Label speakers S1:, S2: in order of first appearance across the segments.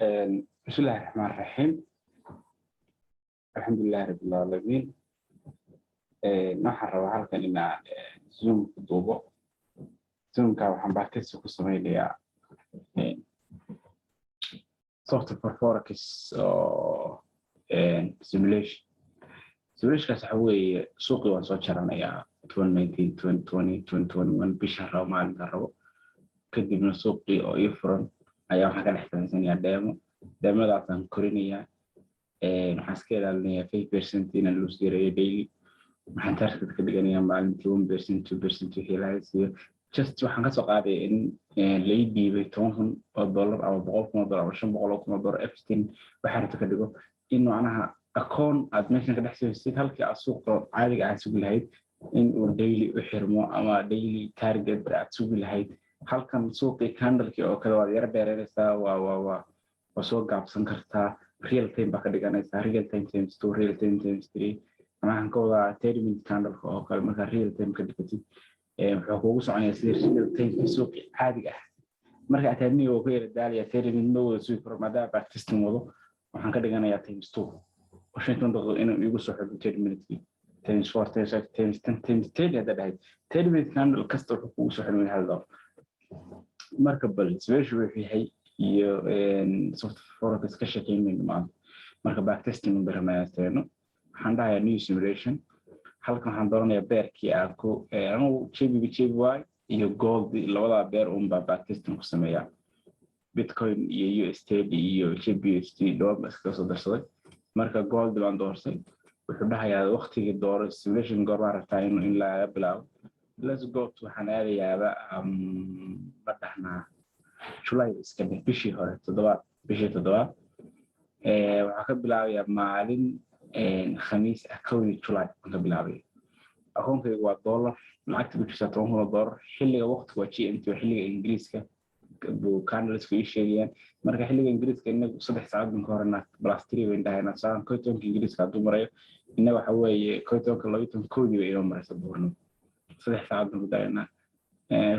S1: بسم الله الرحمن الرحيم، الحمد لله رب العالمين. Waxaan rabaa halkan inaan Zoom ku duubo. Zoomka waxaan backtest ku sameynayaa software forex oo simulation. Simulationkaas waxa weeye suuqii waan soo jaranayaa 2019, 2020, 2021, bishaan rabo, maalintaan rabo. Kadibna suuqii oo ii furan ayaa waxaan ka dhex samaysanayaa demo. Demodaasaan korinayaa. Waxaan iska ilaalinayaa 5% inaan loss gareeyo daily. Waxaan target ka dhiganayaa maalintii 1%, 2%, wixii Ilaahay siiyo. Just waxaan kasoo qaadaya in lai dhiibay $10,000 ama $100,000 ama $500,000, everything waxaa rabta ka dhigo, in macnaha akoon aad meeshan ka dhex samaysid halkii aad suuqa caadiga aad sugi lahayd in uu daily u xirmo ama daily target aad sugi lahayd. Halkan suuqii candlekii oo kale waad yara dheereynaysaa, waa soo gaabsan kartaa, real time baa ka dhiganaysaa, real time times two, real time times three. Waxaan ka wadaa 30 minute candleka oo kale markaa real time ka dhigatid, wuxuu kugu soconayaa sida real time suuqii caadiga ah. Marka ataaniga waa ku yara daalaya, 30 minute ma wada sugi karo. Maadaama backtesting wado, waxaan ka dhiganayaa times two oo 15 daqiiqo inuu igu soo xidho 30 minute, times four, times five, times 10, times 30. Hadda dhahayd 30 minute candle kasta wuxuu kugu soo xidhmaya $1. Marka bal simulation wuxuu yahay iyo software forex ka sheekeyn mayno maanta. Marka backtesting baramayasteeno, waxaan dhahayaa new simulation. Halkan waxaan dooranayaa pairkii aan ku anigu GBP JPY iyo gold, labadaa pair unbaa backtesting ku sameeyaa. Bitcoin iyo USD iyo GBPUSD dhowr ba iskaga soo darsaday. Marka gold baan doorsay. Wuxuu dhahayaa waqtigii dooro, simulation goor baan rabtaa in laga bilaabo. Let's go to, waxaan aadayaaba, ma dhahnaa July iska dheh, bishii hore toddobaad, bishii toddobaad. Waxaa ka bilaabayaa maalin Khamiis ah, 1dii July aan ka bilaabay. Akoonkaygu waa dollar, lacagta ku jirtaa $10,000. Xilliga waqtigu waa GMT, waa xilliga Ingiriiska buu candlesku ii sheegayaan. Marka xilliga Ingiriiska inagu 3 saacad baan ka horena, plus three bayn dhahaynaa. Saacan 11ka Ingiriiska hadduu marayo, innaga waxa weeye 11ka 12 koodii bay inoo maraysa duhurnimo. 3 saacad baan ku daraynaa.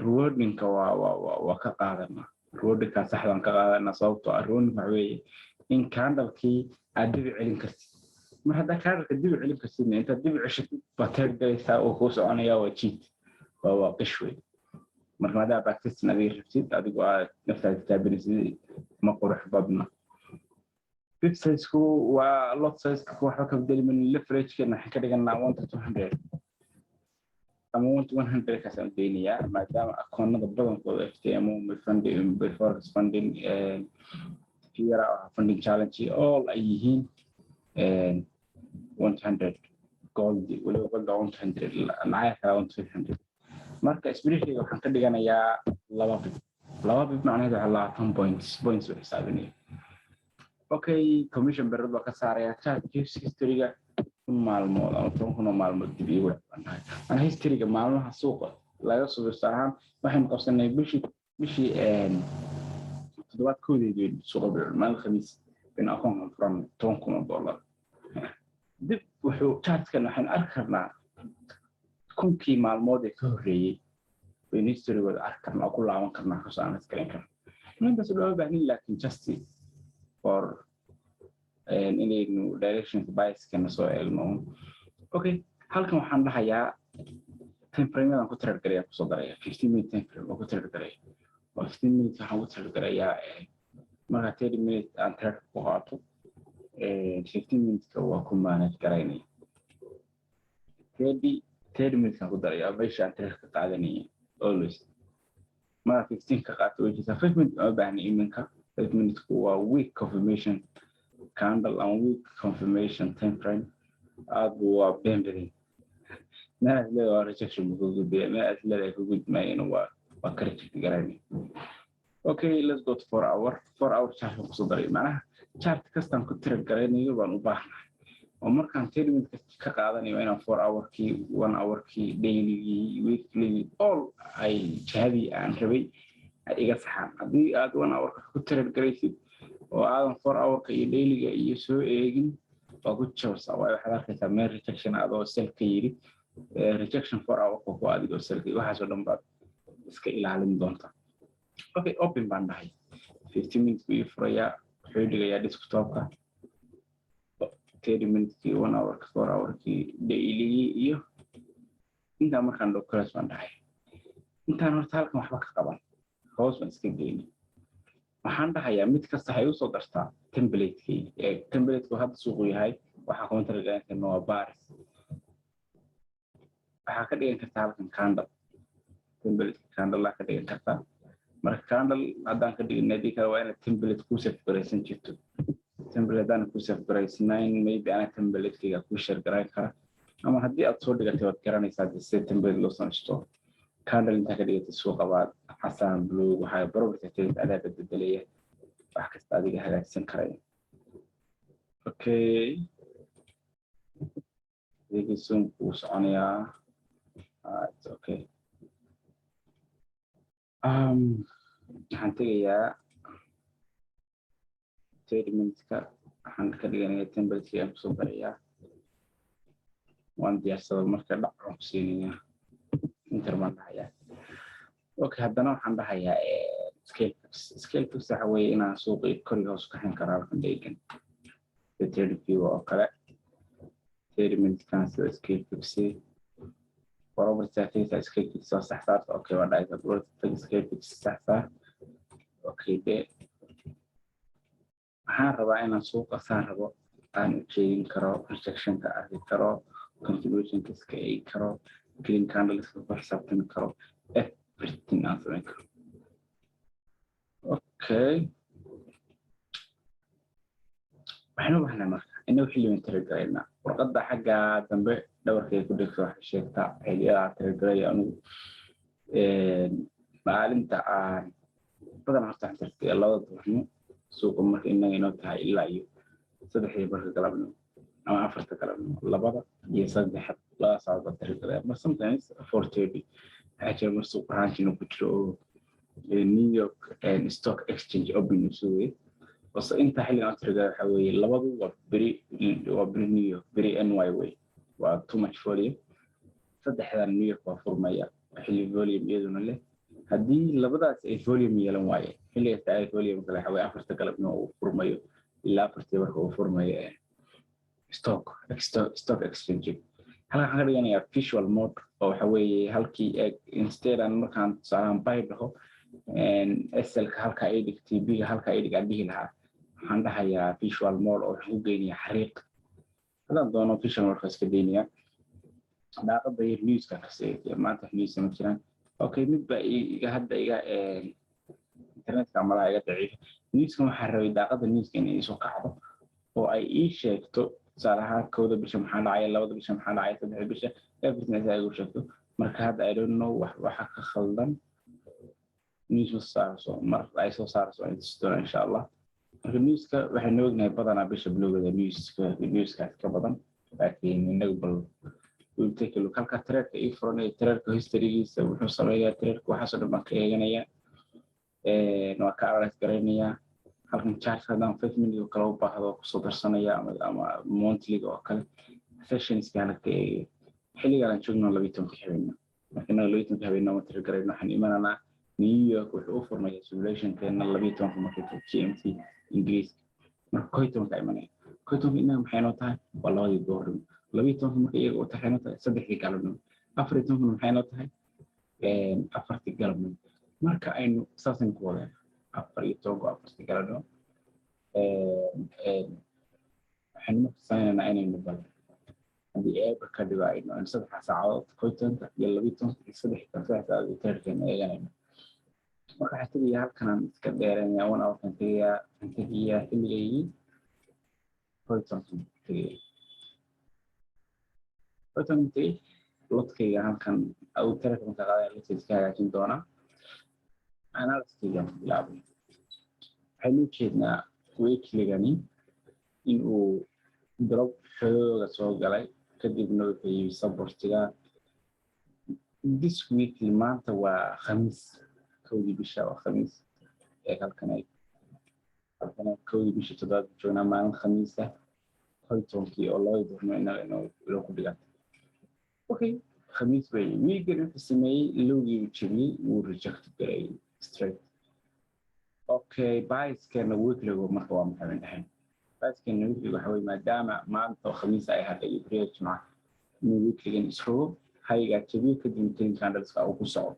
S1: Rewardingka waa ka qaadanaa, rewardingka saxdaan ka qaadanaa, sababtoo ah rewarding waxa weeye in candlekii aad dib u celin kartid. Mar haddaa candleka dib u celin kartidna, intaad dib u ceshatid baa trade galaysaa oo kuu soconaya. Waa cheat, waa qish wey. Marka maadaama backtesting adiga rabtid, adigu aad naftaada tijaabinaysid, ma qurux badna. Pip sizeku waa lot size, waxba ka bedelimin. Leverage-keena waxaan ka dhiganaa 1 to 200 ama 1 to 100, kaasaan u daynayaa, maadaama akoonada badankooda FTMO, funding, forex funding, Fiera funding challenge, all ay yihiin 100. Gold weliba, gold 100, lacag kale 1 to 500. Marka spreadkayga waxaan ka dhiganayaa 2 pip. 2 pip macnaheedu waxaa 20 points u xisaabinaya. Okay, commission berad baa ka saaraya. Chart historyga 1000 maalmood ama 10,000 oo maalmood dib iigu dhaqantahay. Mana historyga maalmaha suuqa laga subisto ahaan waxaynu qabsanay bishii toddobaad koodeedii suuqa bilowday, maalin Khamiis baynu akoonkan furan $10,000. Dib wuxuu chartkan waxaynu arki karnaa 1000kii maalmood ee ka horreeyey baynu historygooda arki karnaa oo ku laaban karnaa, kasoo analyse garan karnaa. Intaas looma baahnin, laakiin just for inaynu directionka biaskana soo eegno. Okay, halkan waxaan dhahayaa time frame-yadan ku trade garaya kusoo daraya 15 minute time frame oo ku trade garaya oo 15 minutes waxaan ku trade garayaa. Marka 30 minute aan trade ku qaato, 15 minuteska waa ku manage garaynaya. 30 minutes aan ku daraya meesha aan trade ka qaadanaya always. Marka 15 ka qaato way jirtaa. 5 minutes uma baahna iminka. 5 minutesku waa weak confirmation candle ama weak confirmation time frame, aad buu waa been badan. Meel aad leedahay waa rejection buu ka gudbaya, meel aad leedahay ka gudmayana waa ka reject garaynaya. Okay, let's go to 4 hour. 4 hour chart baan kusoo daray. Macnaha chart kastaan ku trade garaynayo baan u baahnahay oo markaan 30 minute ka qaadanayo inaan 4 hourkii, 1 hourkii, dailygii, weeklygii, all ay jihadii aan rabay ay iga saxaan. Haddii aad 1 hourka ku trade garaysid oo aadan 4 hourka iyo dailyga iyo soo eegin, waa ku jabsaa, waayo waxaad arkaysaa meel rejection adoo sell ka yidhi, rejection 4 hourka ku adigoo sell ka, waxaasoo dhan baad iska ilaalin doontaa. Okay, open baan dhahay. 15 minutes buu ii furayaa. Wuxuu dhigayaa desktopka 30 minutekii, 1 hourka, 4 hourkii, dailygii iyo intaa. Markaan dho close baan dhahay. Intaan horta halkan waxba ka qaban, hoos baan iska geyni. Waxaan dhahayaa mid kasta waxay usoo dartaa templatekeyga. Ee templateku hadda suuqu yahay waxaa kuma talagalin karna waa bars. Waxaa ka dhigan kartaa halkan candle, template candle ka dhigan kartaa. Marka candle haddaan ka dhigin, haddii kale waa inaad template kuu save garaysan jirto. Template haddaan kuu save garaysnayn, maybe anaa templatekeyga kuu share garayn kara, ama haddii aad soo dhigatay waad garanaysaa dee sida template loo samaysto. Candle intaa ka dhigatay, suuqa baad casaan, blue, waxaa property tegaysa, adaa bedbedelaya, wax kasta adiga hagaajsan karaya. Okay, adigii Zoomku wuu soconayaa. It's okay. Waxaan tegayaa 30 minuteska, waxaan ka dhiganayaa templatekii aan kusoo darayaa. Waan diyaarsada marka, dhac waan ku siinayaa, enter baan dhahayaa. Okay, haddana waxaan dhahayaa scale fix. Scale fix waxa weeye inaan suuqii koriga hoos ka xin karo halkan dhegan TradingView oo kale. 30 minuteskan sida scale fix property tegaysaa, scale fix waa sax saarta. Okay, waa dhahaysaa property, scale fix sax saar. Okay, de waxaan rabaa inaan suuqa saan rabo aan u jeedin karo, rejectionka arki karo, continuationka iska eegi karo, green candleska ku xisaabtami karo, everything aan samayn karo. Okay, waxaynu u bahnaa marka inagu xilli baan trade garaynaa. Warqadda xagga dambe dhabarkay ku dhegto waxay sheegtaa xilliyada aan trade garaya. Anigu maalinta aan badan horta waxaan trade garaya 2da duhurnimo suuqa marka innaga inoo tahay ilaa iyo 3dii barka galabnimo ama 4ta galabnimo, 2da iyo 3da, 2da saacadood baan trade garaya. But sometimes 4:30 waxaa jira mar suuqa ranging ku jiro oo New York Stock Exchange open uu sugayay. Balse inta xilligan aan trade waxa weeye 2du waa beri New York, beri NY way waa too much volume. 3dan New York waa furmaya, xilli volume iyaduna leh. Haddii labadaas ay volume yeelan waayeen, xilligaas ay volume kale waxa weeye 4ta galabnimo uu furmayo ilaa 4tii marka uu furmayo stock exchange. Halkan waxaan ka dhiganayaa visual mode, oo waxa weeye halkii instead aan markaan tusaalahan buy dhaho, SL-ka halka ay dhig, TP-ga halka ay dhig aan dhihi lahaa, waxaan dhahayaa visual mode oo waxaan ku geynayaa xariiq. Haddaan doono visual mode iska daynayaa. Daaqada yar newska ka seegaya, maanta news ma jiraan. Okay, mid baa iga hadda iga internetka malaha iga daciifa. Newskan waxaan rabay daaqada newska inay isoo kacdo oo ay ii sheegto, tusaale ahaan, 1da bisha maxaa dhacaya, 2da bisha maxaa dhacaya, 3da bisha, everything ay igu sheegto. Marka hadda I don't know wax waxa ka khaldan, news ma saarso. Mar ay soo saarso ay tusi doonaa, insha Allah. Marka newska waxaynu ognahay badanaa bisha bilowgeeda newska newskaas ka badan, laakiin inagu bal we'll take a look. Halka tradeka ii furan iyo tradeka historygiisa wuxuu sameeyaa, tradeka waxaasoo dhan baan ka eeganayaa, waa ka analyze garaynayaa. Halkan chart haddaan 5 minute oo kale u baahdo kusoo darsanaya, ama monthlyga oo kale sessionska halka ka eegaya. Xilligaan aan joogno 12ka habeenno. Marka innaga 12ka habeenno ma trade garayno. Waxaan imananaa New York wuxuu u furmaya simulationkeena 12ka markay tahay GMT Ingiriiska. Marka 11ka imanaya, 11ka innaga maxay noo tahay? Waa 2dii duhurnimo. 12ka marka iyaga u tahay noo tahay 3dii galabnimo. 14kana maxay noo tahay? 4tii galabnimo. Marka aynu saasaynu ku wadeen 14ku 4tii galabnimo, waxaynu marka sameynaynaa inaynu bal haddii Eeba ka dhigo aynu 3 saacadood, 11ka iyo 12ka iyo 3, 3 saacadood tradekeena eeganayno. Marka waxaan tegayaa halkanaan iska dheeranaya, 1 hourkan tegayaa. Waxaan tegayaa xilligaygii 11kan tegaya, 11kan tegay. Lotkayga halkan au tradeka marka qaadaya, lotka iska hagaajin doonaa. Analysiskaygaan ku bilaabay. Waxaynu ujeednaa weeklygani in uu drop xooga soo galay, kadibna wuxuu yimi supportiga this weekly. Maanta waa Khamiis, 1dii bisha waa Khamiis. Ee halkan ay halkan 1dii bisha toddobaad joognaa, maalin Khamiisa, 11kii oo 2dii duhurnimo inaga inoo ku dhigantay. Okay, Khamiis bay. Wiigan wuxuu sameeyey lowgii uu jebiyey, wuu reject garay straight. Okay, biaskeena weeklygu marka waa maxay ban dhahayn? Biaskeena weeklygu waxa weye, maadaama maanta oo Khamiis ay hadhay iyo beriya Jimca, inuu weeklygan isrogo, highgaa jabiyo, kadib 10 candleska uu ku soco.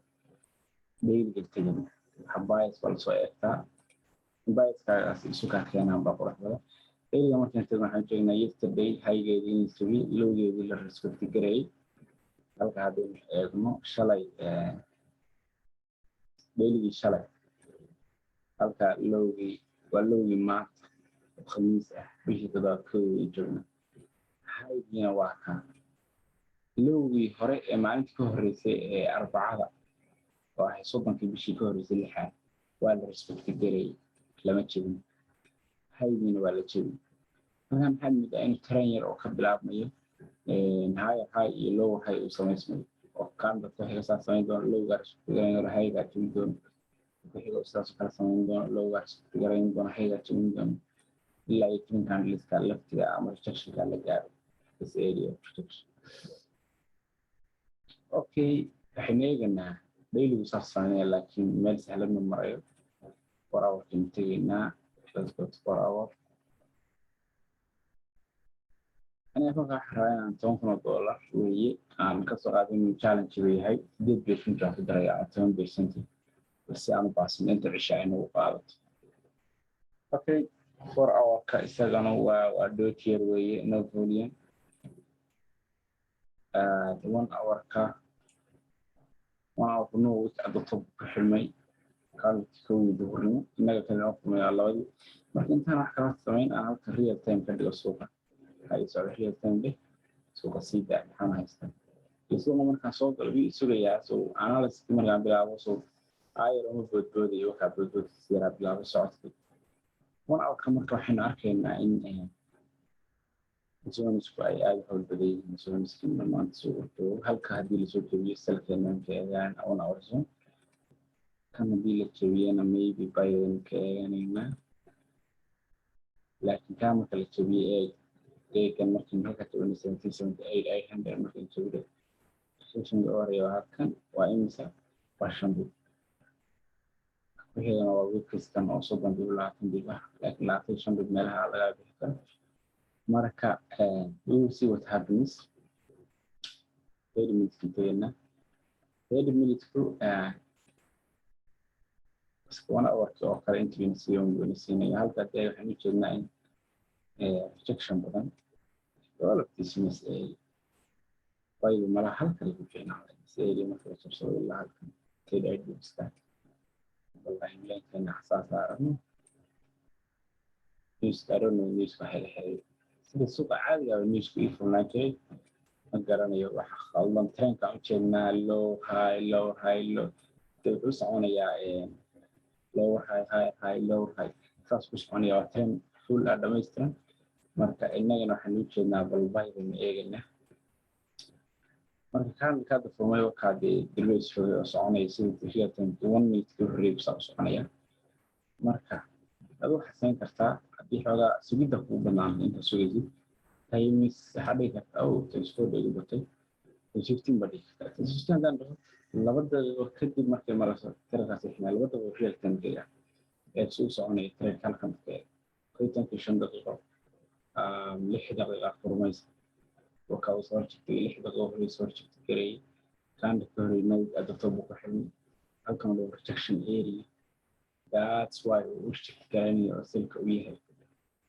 S1: Dailyga tegin waxa bias baa lasoo eegtaa, biaskaagaas isu kaa keenaan baa qurux badan. Dailyga markaan tegno, waxaan joognaa yesterday highgeedii in jabiyey, lowgeedii la respect gareeyey. Halka haddaynu eegno shalay, dailygii shalay, halka lowgii waa lowgii maanta oo Khamiis ah, bishii toddobaad 1deedii joogna. Highgiina waa kan lowgii hore ee maalintii ka horreysay ee Arbacada oo ahay 30kii bishii ka horreysay lixaad, waa la respect gareeyey, lama jebin, highgiina waa la jebin. Marka maxaad moodaa? Inuu trend yar oo ka bilaabmayo higher high iyo lower high uu samaysmayo, oo candle ku xiga saa samayn doono, lowgaa respect garayn doono, highgaa jebin doono, ku xiga sidaas oo kale samayn doono, lowgaa respect garayn doono, highgaa jebin doono, ilaa iyo 10 candleska laftiga ama rejectionka la gaaro, this area of rejection. Okay, waxaynu eeganaa dailygu saas sameynaya, laakiin meel sahlan ma marayo. 4 hourkaynu tegaynaa. Let's go to 4 hour. Aniga kolka waxaan rabaa inaan $10,000 weeye aan kasoo qaado inuu challenge ba yahay. 8% waan ku daraya, 10%, balse aan u baasin inta cisha ay nagu qaadato. Okay, 4 hourka isagana waa doji yar weeye, no volume. 1 hourka, 1 hourka no wick at the top ku xirmay kaalintii 1dii duhurnimo, innaga kale noo furmay waa 2dii. Marka intaan wax kala samayn, aan halka real time ka dhigo suuqa. Waxaa ii socda real time dheh, suuqa sii daa. Maxaan haystaa? Iyo suuqa markaan soo galo wii sugayaa. So analysis markaan bilaabo, so ayar uma boodboodayo, waxaa boodboodkiisa yaraa bilaabo socodkii 1 hourka. Marka waxaynu arkaynaa in zonesku ay aada u hawl badan yihiin. Zoneski maanta suuqa joogo, halka haddii lasoo jebiyo, sellkeena ka eegaan 1 hour zone kan. Haddii la jebiyana, maybe buyaynu ka eeganaynaa, laakiin kaa marka la jebiyey, eeg eegan, markaynu halka jebinay 1778,800, markaynu jebinay, sessionka horeeya waa halkan. Waa imisa? Waa 5 pip. Wixigana waa wickiskan oo 30 pip, 20 pip ah, laakiin 25 pip meelaha lagaa bixi karo. Marka we will see what happens. 30 minutes tegana, 30 minutes ku 1 hourki oo kale intuu siiyo wayna siinaya. Halka dee waxaan u jeednaa in rejection badan all of this miss area waayo malaha halkan lagu fiicnaa this area marka la jabsado ilaa halkan 38 pipska. Wallahi milaankeena xasaasa aragno newska. I don't know, newska waxay la xiriir sida suuqa caadiga ah newsku ii furnaan jiray, ma garanayo waxa khaldan. Trendka u jeednaa low, high, low, high, low. Dee wuxuu soconayaa lower high, high, high, lower high, saas ku soconaya. Waa trend full ah, dhammaystiran. Marka innagana waxaan u jeednaa balbay baynu eegaynaa. Marka candleka hadda furmay wakaa dee dirbays joogay oo soconaya sida real time 1 minute ka horreeyay saa u soconaya. Marka adu waxaad samayn kartaa, haddii xoogaa sugidda kugu banaan, inta sugaysid times waxaad dhigi kartaa, oh, times four bay igu batay, times 15 baa dhigi kartaa. Times 15 haddaan dhaho, 2 daqiiqo kadib markay marayso tiradaas ximay, 2 daqiiqo real time kayga ee suu soconaya trendka halkan. Marka 55 daqiiqo, 6 daqiiqa furmaysa, wakaa uu soo horjigtay 6 daqiiqo horay soo horjigtay gareeyay. Candle ka horey node adabto buu ku xirmay halkan waa rejection area. That's why uu reject garaynayo oo sellka u yahay.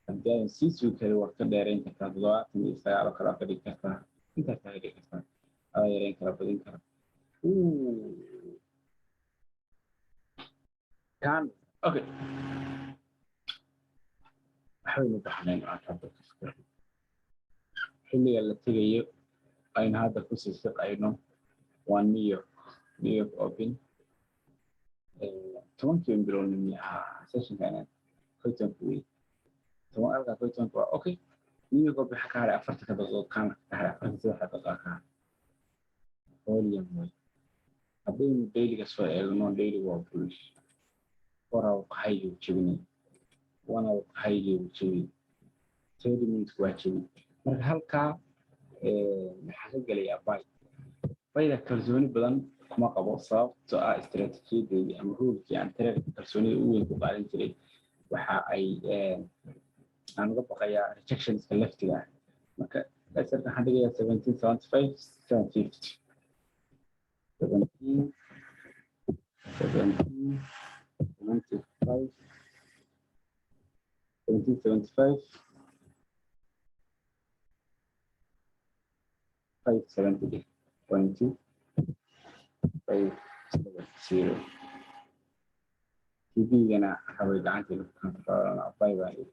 S1: Haddii aadan sii sugi karin, waad ka dheerayn kartaa, 79 oo kale waad ka dhigi kartaa, intaas ka dhigi kartaa, adaa yareyn kara, badin kara. Ooh. Kan okay, waxbaynu baxnayn aan hadda ka fikirno xilliga la tegayo aynu hadda kusii siqayno. Waa New York, New York Open 10kii bilowna miyaa sessionka? Inaan 50ka wey, 10 halkaa 50ka waa okay. New York Open waxaa ka haray 40ka daqiiqo, kan ka haray 43 daqiiqo ka haray. Volume wey. Haddaynu dailyga soo eegno, daily waa bullish. 4 hour highgii jebinay, 1 hour highgii uu jebiyey, 30 minutes waa jebiyey. Marka halkaa maxaa ka gelayaa? Buy, buyda kalsooni badan. Kuma qabo, sababtoo ah istaraatiijiyadeydii ama rule-kii aan trade-ka kalsoonida ugu weyn ku qaadan jiray waxa ay aan uga baqayaa rejections-ka leftiga ah. Marka SL-ka waxaan dhigayaa 1775 750, 1775, 1775 570.570. TP-gana rabay gacantii lagu control-ana, buy baan iri,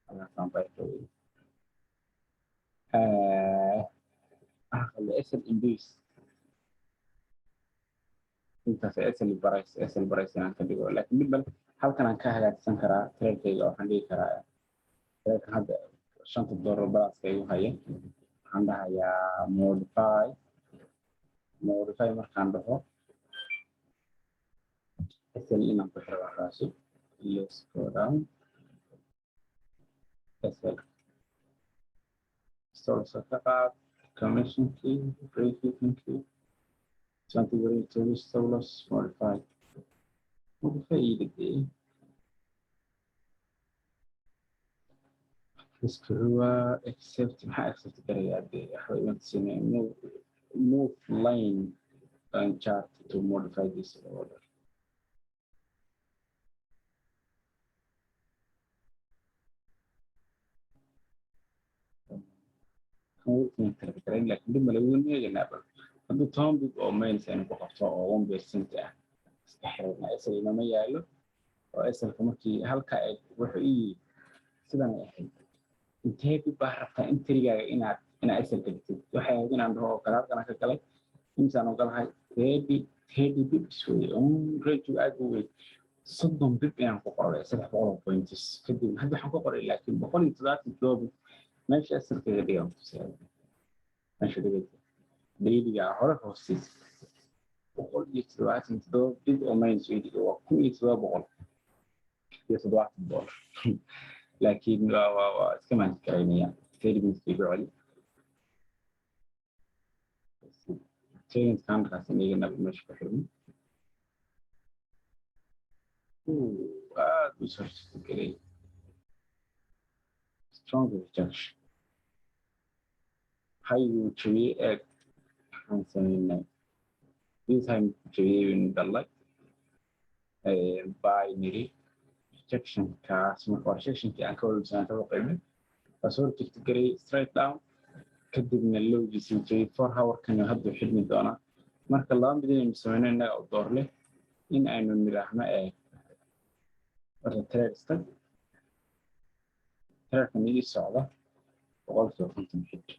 S1: halkaasaan buy rabay. Waxaa qalday SL induce intaas, SL price, SL price inaan ka dhigo, laakiin mid bal halkan aan ka hagaajsan karaa trade-kayga. Waxaan dhigi karaa trade-kan hadda $5 balance-ka igu haya, waxaan dhahayaa modify. Modify markaan dhaho, SL inaan ku xiro waxaasi. Let's go down. SL stop ka qaad, commission-kii, break-even-kii, 20, stop loss, modify, modify idhigay. Risk reward accept. Maxaa accept garayaa dee? Waxba ima tusinaya. Move line and chart to modify this order. Laakiin dib male, wuu eeganaa. Bal hadduu 10 pip oo minus aynu ku qabto oo 1% ah, iska xirana. SL inama yaalo oo SL-ka markii halka eg wuxuu ii yidhi sidan ay ahayd: intee pip baa rabtaa entry-gaaga inaad SL ka dhigtid? Waxay ahayd inaan dhaho oo kale halkan ka galay, intaan ogolahay 30 pips wey, range aad u weyn, 30 pip inaan ku qoray, 300 oo points. Kadib hadda waxaan ku qoray laakiin 177 pip. Meesha SL-kaga dhigan tusaale, meesha dhigaysa daily-ga hore hoostiisa, 177 pip oo minus ii dhigo, waa $1,770. Laakiin waa iska manage garaynaya. 30 minutes igu celi. 30 minutes halkaas inagana meesha ku xirmo aad u soo gelay, strong rejection high-uu jabiyey. Eeg, waxaan sameynay this time jabiyey, baynu dallay buy niri. Rejectionkaas marka waa rejectionkii aan ka walwalsanaa kaba qiimay, waa soo reject garay straight down, kadibna low-giisii jabiyey. 4 hour-kan hadduu xidhmi doonaa. Marka laba mid inaynu sameyno innaga u door leh, in aynu nidhaahno ee horta trade stag trade-kan ii socda 50% xidh,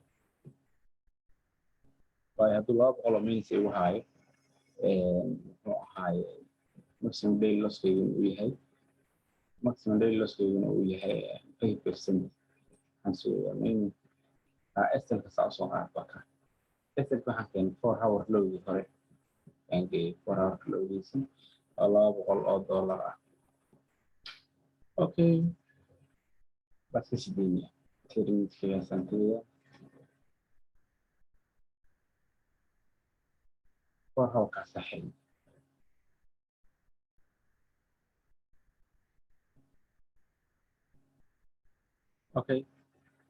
S1: waayo hadduu 200 oo minus igu haayo, muxuu ahaaye, maximum daily loss-kayguna uu yahay, maximum daily loss-kayguna uu yahay 5%, waxaan sugayaa in SL-ka saa usoo qaad. Baka SL-ka waxaan keenay 4 hour low-gii hore ayaan geeyey, 4 hour-ka low-giisa oo $200 ah. Okay, baad ka sideynaya, 30 minutes-kagaasaan tegaya. 4 hour-kaasaa xiran. Okay,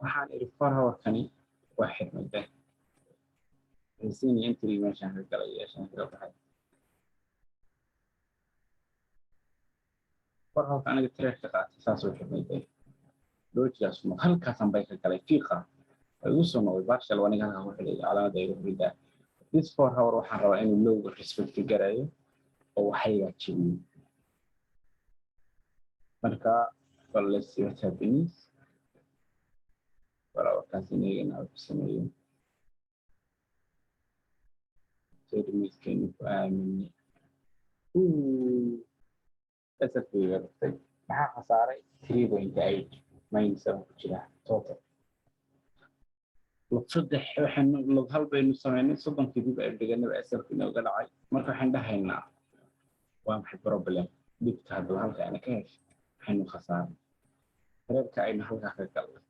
S1: waxaan idhi 4 hour-kani waa xirmay deh siinaya entry meeshaan ka galay, meeshaan kaga baxay. 4 hour-ka aniga trade ka qaatay saasuu xirmay deh, doji-gaas halkaasaan bay ka galay, fiiqa waa igu soo noqday partial, aniga halkaa ku xidhay, calaamadda igu xidhaa. This 4 hour waxaan rabaa inuu low-ga respect garayo oo waxaygaa jebiyo. Marka bal let's see what happens. Wala warkaas inagana ku sameeyo 30 minutes-keenu ku aaminay. SL-kayga dhuftay, maxaa khasaaray? 3.8 minus seven ku jira total. Lot saddex waxaynu lot hal baynu sameynay, 30-kii dib aynu dhiganaba SL-ku inooga dhacay. Marka waxaan dhahaynaa, waa maxay problem dhibta haddaba halka ayna ka heshay? Waxaynu khasaaray trade-ka aynu halkaa ka galnay.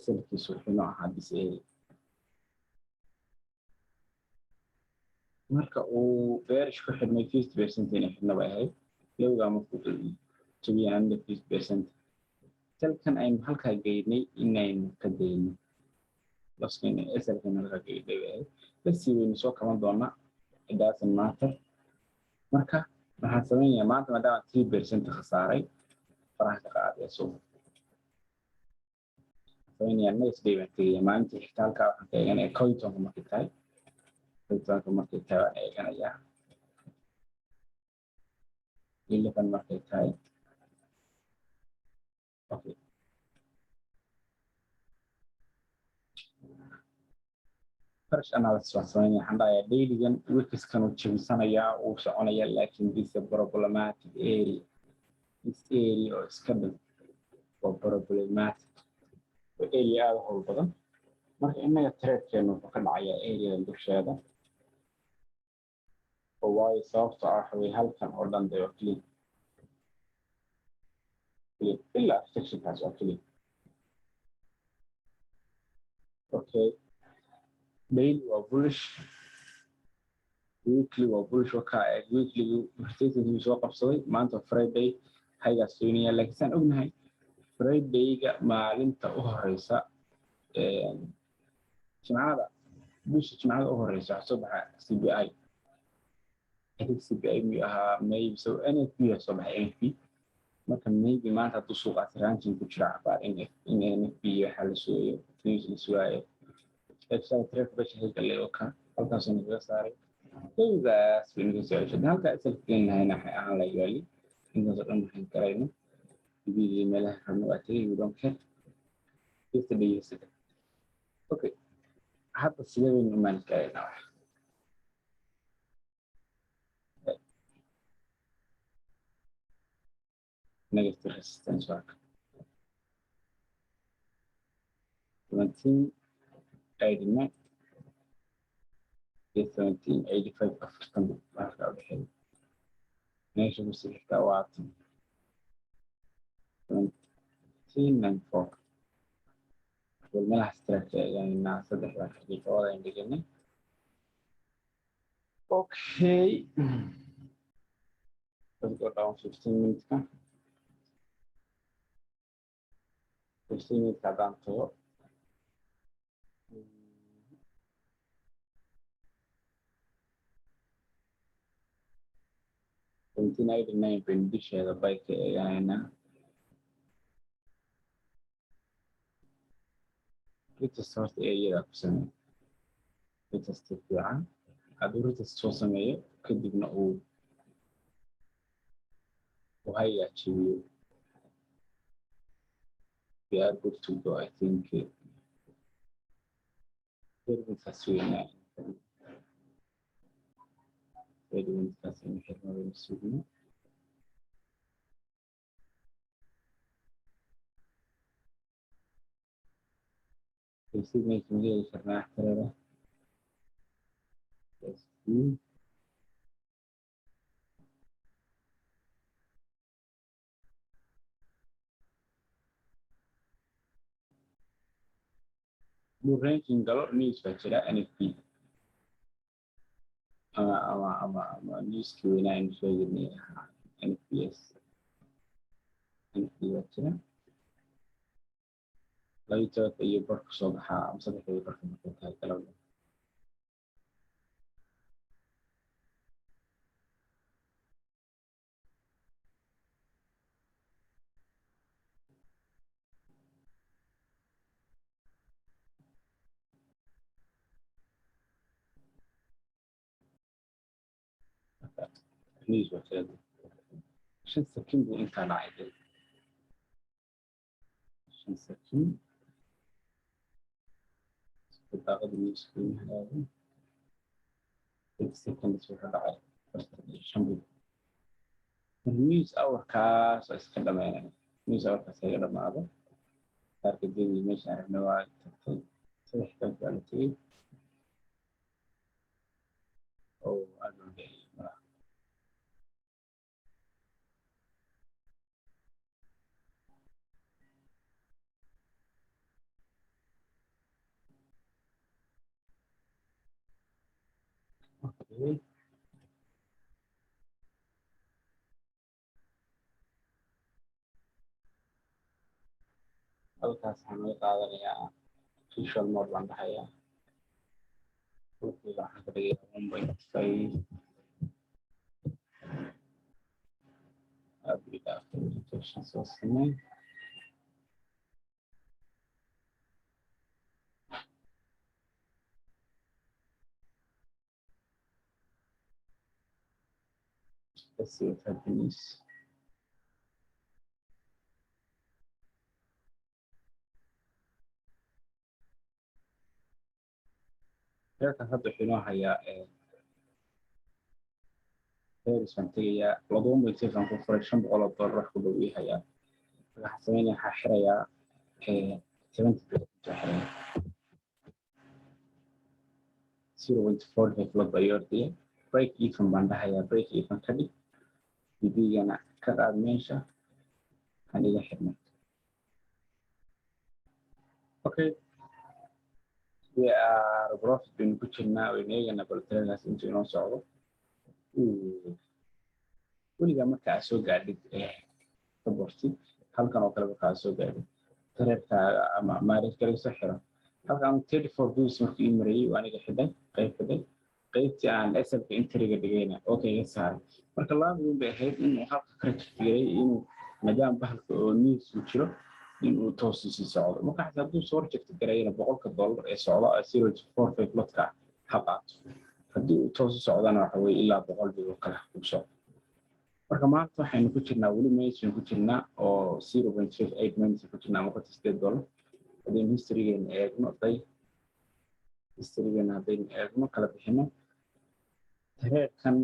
S1: SL-kiisu wuxuu noo ahaa this area. Marka uu bearish ku xidhmay, 50% inay xidhna bay ahayd. Lowgaa markuu jabiyay another 50%, salkan aynu halkaa geynay inaynu ka dayno loskan SL-kan halkaa geynay bay ahayd. Lasii waynu soo kaban doonaa, it doesn't matter. Marka waxaan samaynayaa maanta, maadaama 3% khasaaray, faraha ka qaadaya suuqa samaynayaa. Next day baan tegaya, maalintii xigta. Halkaa waxaan ka eeganaya 11-ka markay tahay. 11-ka markay tahay waan eeganayaa, 11 markay tahay. Okay, fresh analysis waan samaynaya. Waxaan dhahayaa dailygan wickskan uu jabisanayaa, uu soconaya, laakiin this a problematic area. This area oo iska dhan waa problematic, waa area aada u howl badan. Marka innaga tradekeenu wuxuu ka dhacayaa areadan dusheeda oo, waayo sababto ah waxa weye halkan oo dhan de waa clean, clean ilaa sectionkaas waa clean. Okay, daily waa bullish, weekly waa bullish. Wakaa eeg, weekly rotationkii soo qabsaday. Maanta Friday highgaas doonaya, laakiin saan ognahay Fridayga maalinta u horeysa Jimcada, bisha Jimcada u horeysa, waxaa soo baxa CPI. I think CPI miyuu ahaa? Maybe. So NFP aa soo baxay, NFP. Marka maybe maanta hadduu suuqaas ranging ku jira cabaar in NFP waxaa la sugayo, news la sugaayo. Trade basha galay oo ka halkaasuu nagaga saaray, lowgaas bay naga soo ceshay. Halkaa SL-ka gelin lahayna waxay ahaan lahayd waali intaasoo dhan waxaan garayno dibidii meelaha rabno waa tegay. We don't care yesterday, yesterday. Okay, hadda sidee baynu u manage garaynaa wax? Negative resistance waa 1789 iyo 1785, 40 marka u dhexeeya. Meesha ku sii xigtaa waa tan 1794. Bal meelaha strike eegaynaa, saddexda xaqiiqada ayaan dhiganay. Okay, let's go down 15 minutes-ka. 15 minutes haddaan tago, 1789 baynu dusheeda bay ka eeganaynaa. Retest horta areada ku sameeyo retest fiican. Hadduu retest soo sameeyo, kadibna uu highgaa jebiyo, we are good to go. I think 30 minutes weynaa, 30 minutes in xirma baynu sugno. Signal ma heli karnaa tirada? Let's see. Hadduu ranging galo, news baa jira, NFP ama newskii weynaa aynu sheeganay ahaa NFPS. NFP baa jira 12-ka iyo barku soo baxaa ama 3-da iyo barka markay tahay galabda. News baa jira, 5 sakin buu intaa dhacay, 5 sakin daaqada newska hagaago, 30 seconds wuxuu dhacay 45 bil. News hourkaas waa iska dhameynaya, news hourkaas iga dhamaado. Targetadii meesha aragna waa tagtay, 13-ka waa la tegey oo aad loo dhacay malaha. Okay. Halkaas waxaan naga qaadanayaa, visual mode baan dhahayaa. Dhulkayga waxaan ka dhigayaa 1.5. Aad ii dhaaftay. Rotation soo samey. Let's see what happens. Heerkan hadda wuxuu inoo hayaa Paris baan tegayaa. 2.6 aan ku furay, $500 wax ku dhow ii hayaa. Waxaan sameynaya, waxaa xirayaa 70% waa xiraya. 0.45 lot baa ii ordaya. Break even baan dhahayaa, break even ka dhig, TP-gana ka qaad meesha aan iga xirnay. Okay, we are profit baynu ku jirnaa. Waynu eeganaa bal trade-kaas intuu inoo socdo. Weligaa marka aad soo gaadhid support-i halkan oo kale, marka aad soo gaadhid, trade-kaaga ama manage garayso, xiro halkan. 34 pips markii ii marayay waa aniga xidhay, qayb xidhay, qaybtii aan SL-ka entry-ga dhigayna okay iga saaray. Marka laba midun bay ahayd: inuu halka ka reject-garay, inuu maadaama bahalka oo news uu jiro inuu toos sii socdo. Marka xataa hadduu soo reject garayna, $100 ee socda 0.45 lot-ka ha qaato. Haddii uu toos u socdana, waxa weye ilaa 100 pip oo kale ku socdo. Marka maanta waxaynu ku jirnaa, weli minus ku jirnaa oo 0.58 minus ku jirnaa ama $58. Haddaynu history-geena eegno, day history-geena haddaynu eegno, kala bixino trade-kan,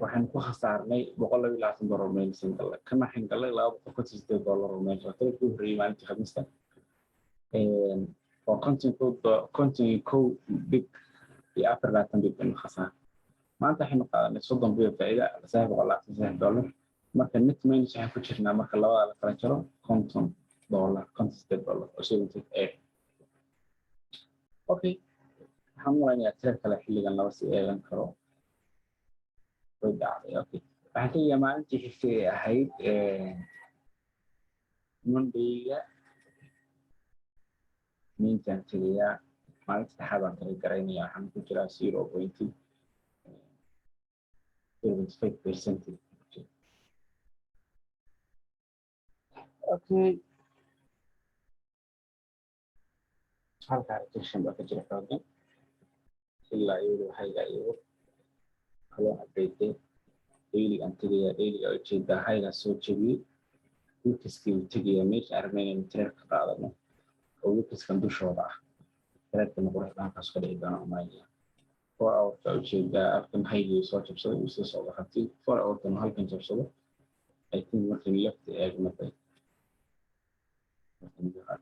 S1: waxaynu ku khasaarnay $122 minus gallay. Kan waxaynu gallay $258 oo minus. Waa trade-kii u horreeyey maalintii Khamiista, waa 51 pip iyo 24 pip baynu khasaar. Maanta waxaynu qaadanay 30 pip faa'iida, $323. Marka net minus waxaan ku jirnaa, marka labada la kala jaro, $50, $58 oo 78. Okay, waxaan u malaynayaa trade kale xilligan laba si eegan karo. Way dhacday. Okay, waxaan tegayaa maalintii xigtay ee ahayd Monday-ga mintaan tegayaa. Maalinta saddexaad baan kala garaynaya. Waxaan ku jiraa 0.0.5%. Okay, halkaa rejection baa ka jira xoogan ilaa iyadu high-ga iyago kaloo update. Daily aan tegayaa. Daily-ga ujeedaa high-gaa soo jebiyey, wicks-kii uu tegayaa meesha aan rabnay inaynu trade ka qaadano oo wicks-kan dushooda ah. Trade-kana quruxda halkaas ka dhici doona umaynaya. 4 hour-ka ujeedaa halkan high-gii soo jabsaday, uu sii socdo. Haddii 4 hour-kan uu halkan jabsado, I think markaynu left eegno, bay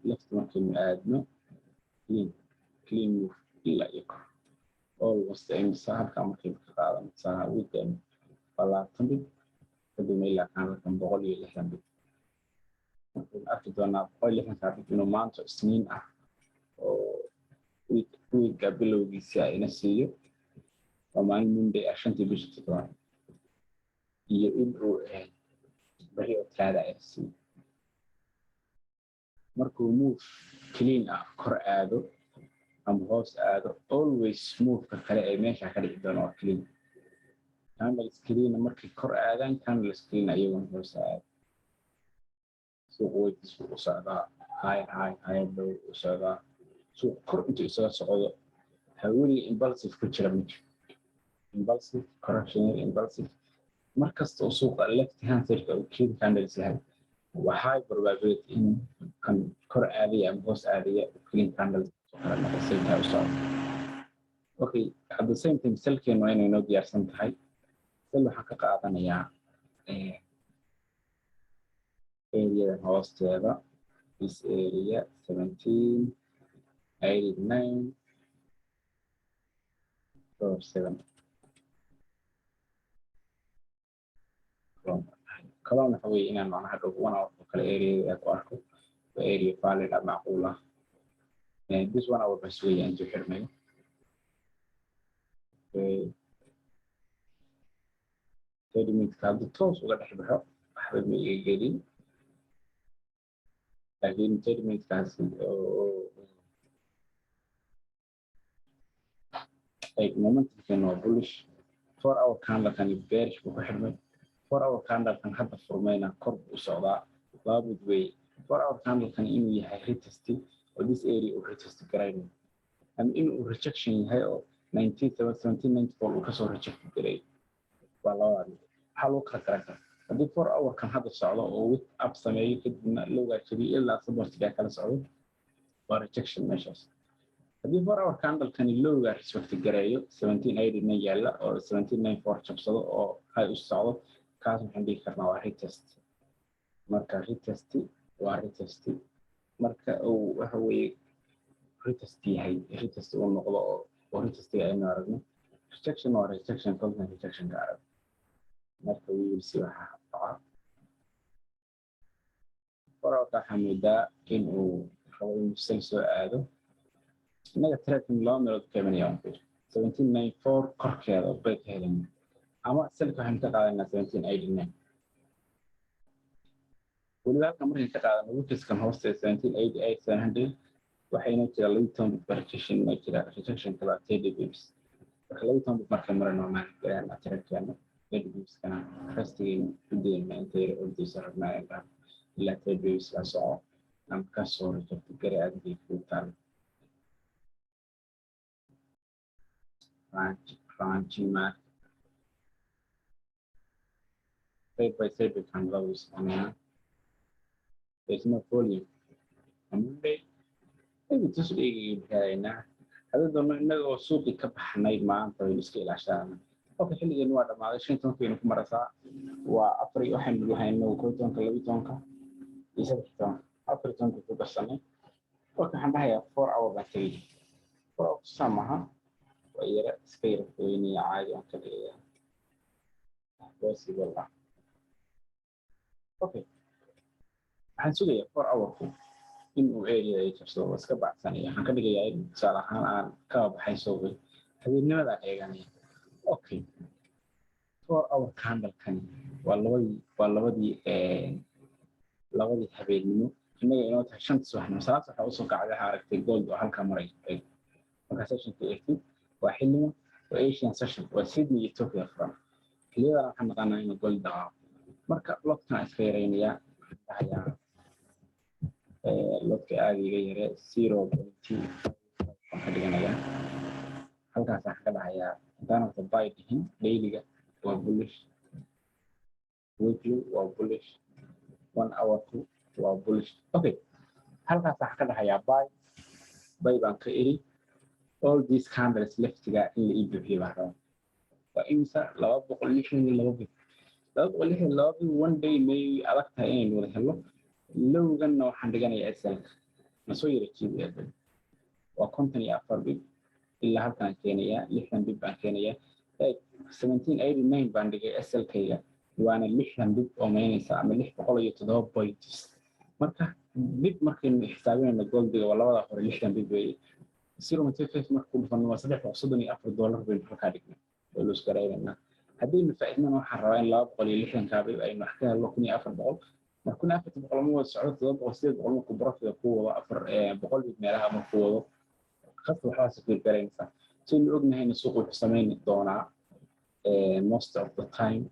S1: left markaynu aadno, clean clean move ilaa iyo kor, almost imisa halkaa markaynu ka qaadano saa weekend waa 20 pip, kadibna ilaa kan halkan 160 pip. Markaynu arki doonaa 160-kaa pip inuu maanta Isniin ah oo week week-ga bilowgiisa ina siiyo, waa maalin Monday ah, shantii bisha toddobaad, iyo in uu beri oo Talaada ina siiyo. Markuu move clean ah kor aado ama hoos aado, always move-ka kale ee meesha ka dhici doona waa clean. Candles clean markay kor aadaan, candles clean ayaguna hoos aado. Suuq weydiis buu u socdaa, higher high, higher low u socdaa. Suuq kor intuu isaga socdo haweniga impulsive ku jira ma jiro. Impulsive correction, impulsive. Mar kasta oo suuqa left hand side uu clean candles yahay, waa high probability in kan kor aadaya ama hoos aadaya clean candles kala noqo saytaa u socdo. Okay, at the same time sell-keenu waa inay noo diyaarsan tahay. Sell waxaan ka qaadanayaa area-dan hoosteeda, this area, 1789 47. Kalon waxa weeye inaan macnaha dhow 1 hour oo kale area ku arko, waa area valid ah, macquul ah. This 1 hour baa sugaya intuu xirmayo. 30 minutes hadduu toos uga dhex baxo, waxba ma iga gelin. Laakiin 30 minutekaasi oo like momentumkeena waa bullish. 4 hour candlekani bearish buu ku xidhmay. 4 hour candlekan hadda furmayna kor buu u socdaa. Laba mid weeye: 4 hour candlekan inuu yahay retest oo this area uu retest garaynayo, ama inuu rejection yahay oo 1794 uu kasoo reject garay. Waa labada mid. Waxaa lagu kala garan karaa haddii 4 hourkan hadda socdo oo wick up sameeyo, kadibna lowgaa jabiyo ilaa supportigaa kala socdo, waa rejection meeshaas. Haddii 4 hour candlekani lowgaa respect gareeyo 1789 yaalla oo 1794 jabsado oo high u socdo, kaas waxaan dhihi karnaa waa retest. Marka retest waa retest. Marka uu waxa weeye retest yahay, retest uu noqdo oo retestiga aynu aragno. Rejection waa rejection kolkan rejectionka arag. Marka we will see waxa dhaca. 4 hourka waxaa moodaa in uu rabo inuu sell soo aado. Innaga tracking laba meelood ka imanaya waan fiir 1794 korkeeda bay ka helayna, ama sellka waxaynu ka qaadanaa 1789. Weliba halkan markayn ka qaadano, wickiskan hooste 1788 700 waxaa inoo jira 12 pip rejection inoo jira. Rejection kala 30 pips. Marka 12 pip markay marayno maan gareena tradekeena 30 pipskana restigaynu u dayna inta yar ordaysa rabnaa in dhahno ilaa 30 pips la soco ama kasoo reject gare adigay kuu taalo. Ranging market side by side bay candladu soconayaan. There's no volume on Monday. Maybe Tuesday helaynaa haddii doono, innaga oo suuqii ka baxnay maanta waynu iska ilaashanana. Okay, xilligeenu waa dhammaaday. 15-kaynu ku marasaa waa afar iyo waxaynu lahayn 11-ka, 12-ka iyo 13-ka. 14-ka ku darsanay. Okay, waxaan dhahayaa 4 hour baan tegay. 4 hour saa maaha, waa yara iska yara fogeynaya, caadi waan ka dhigayaa, possible ah. Okay, waxaan sugayaa 4 hourku in uu area ay jabsado. Waa iska bacsanaya. Waxaan ka dhigayaa in tusaale ahaan aan kaba baxay suuqii, habeennimadaan eeganaya. Okay, 4 hour candlekani waa labadii habeennimo, innaga inoo tahay 5-ta subaxnimo. Salaad waxaa usoo kacday, waxaa aragtay gold oo halkaa maray. Markaa sessionka eegtid waa xillima, waa Asian session, waa Sydney iyo Tokyo furan. Xiliyadan waxaan naqaanaa inuu gold dhaqaaqo. Marka lotkan iska yaraynayaa, waxaan dhahayaa lotka aada iga yare, 0.5 baan ka dhiganayaa. Halkaas waxaan ka dhahayaa intaan horta buy dhihin. Dailyga waa bullish, weekly waa bullish, one hour two waa bullish. Okay, halkaas waxaan ka dhahayaa buy. Buy baan ka iri. All these candles leftiga in la ii buuxiyo baan rabaa. Waa imisa? 262 pip. 262 pip one day may adag tahay inaynu wada helno. Lowganna waxaan dhiganayaa SLka na soo yara jiidaya. Waa 54 pip ilaa halkaan keenayaa, 60 pip baan keenayaa. 1789 baan dhigay SLkayga, waana 60 pip oo maynaysa ama 607 points. Marka pip markaynu xisaabinayno goldiga waa labada hore, 60 pip weeye. 0.5 marka ku dhufano waa $334 baynu halkaa dhignay oo loss garaynaynaa. Haddaynu faa'iidnana waxaan rabaa in 260-kaa pip aynu wax ka helno, 1400. Marka 1400 ma wada socdo, 700, 800 markuu profita ku wado, 400 pip meelaha markuu wado, qasab waxbaa secure garaynaysaa. Saynu ognahayna suuqu wuxuu samayn doonaa most of the time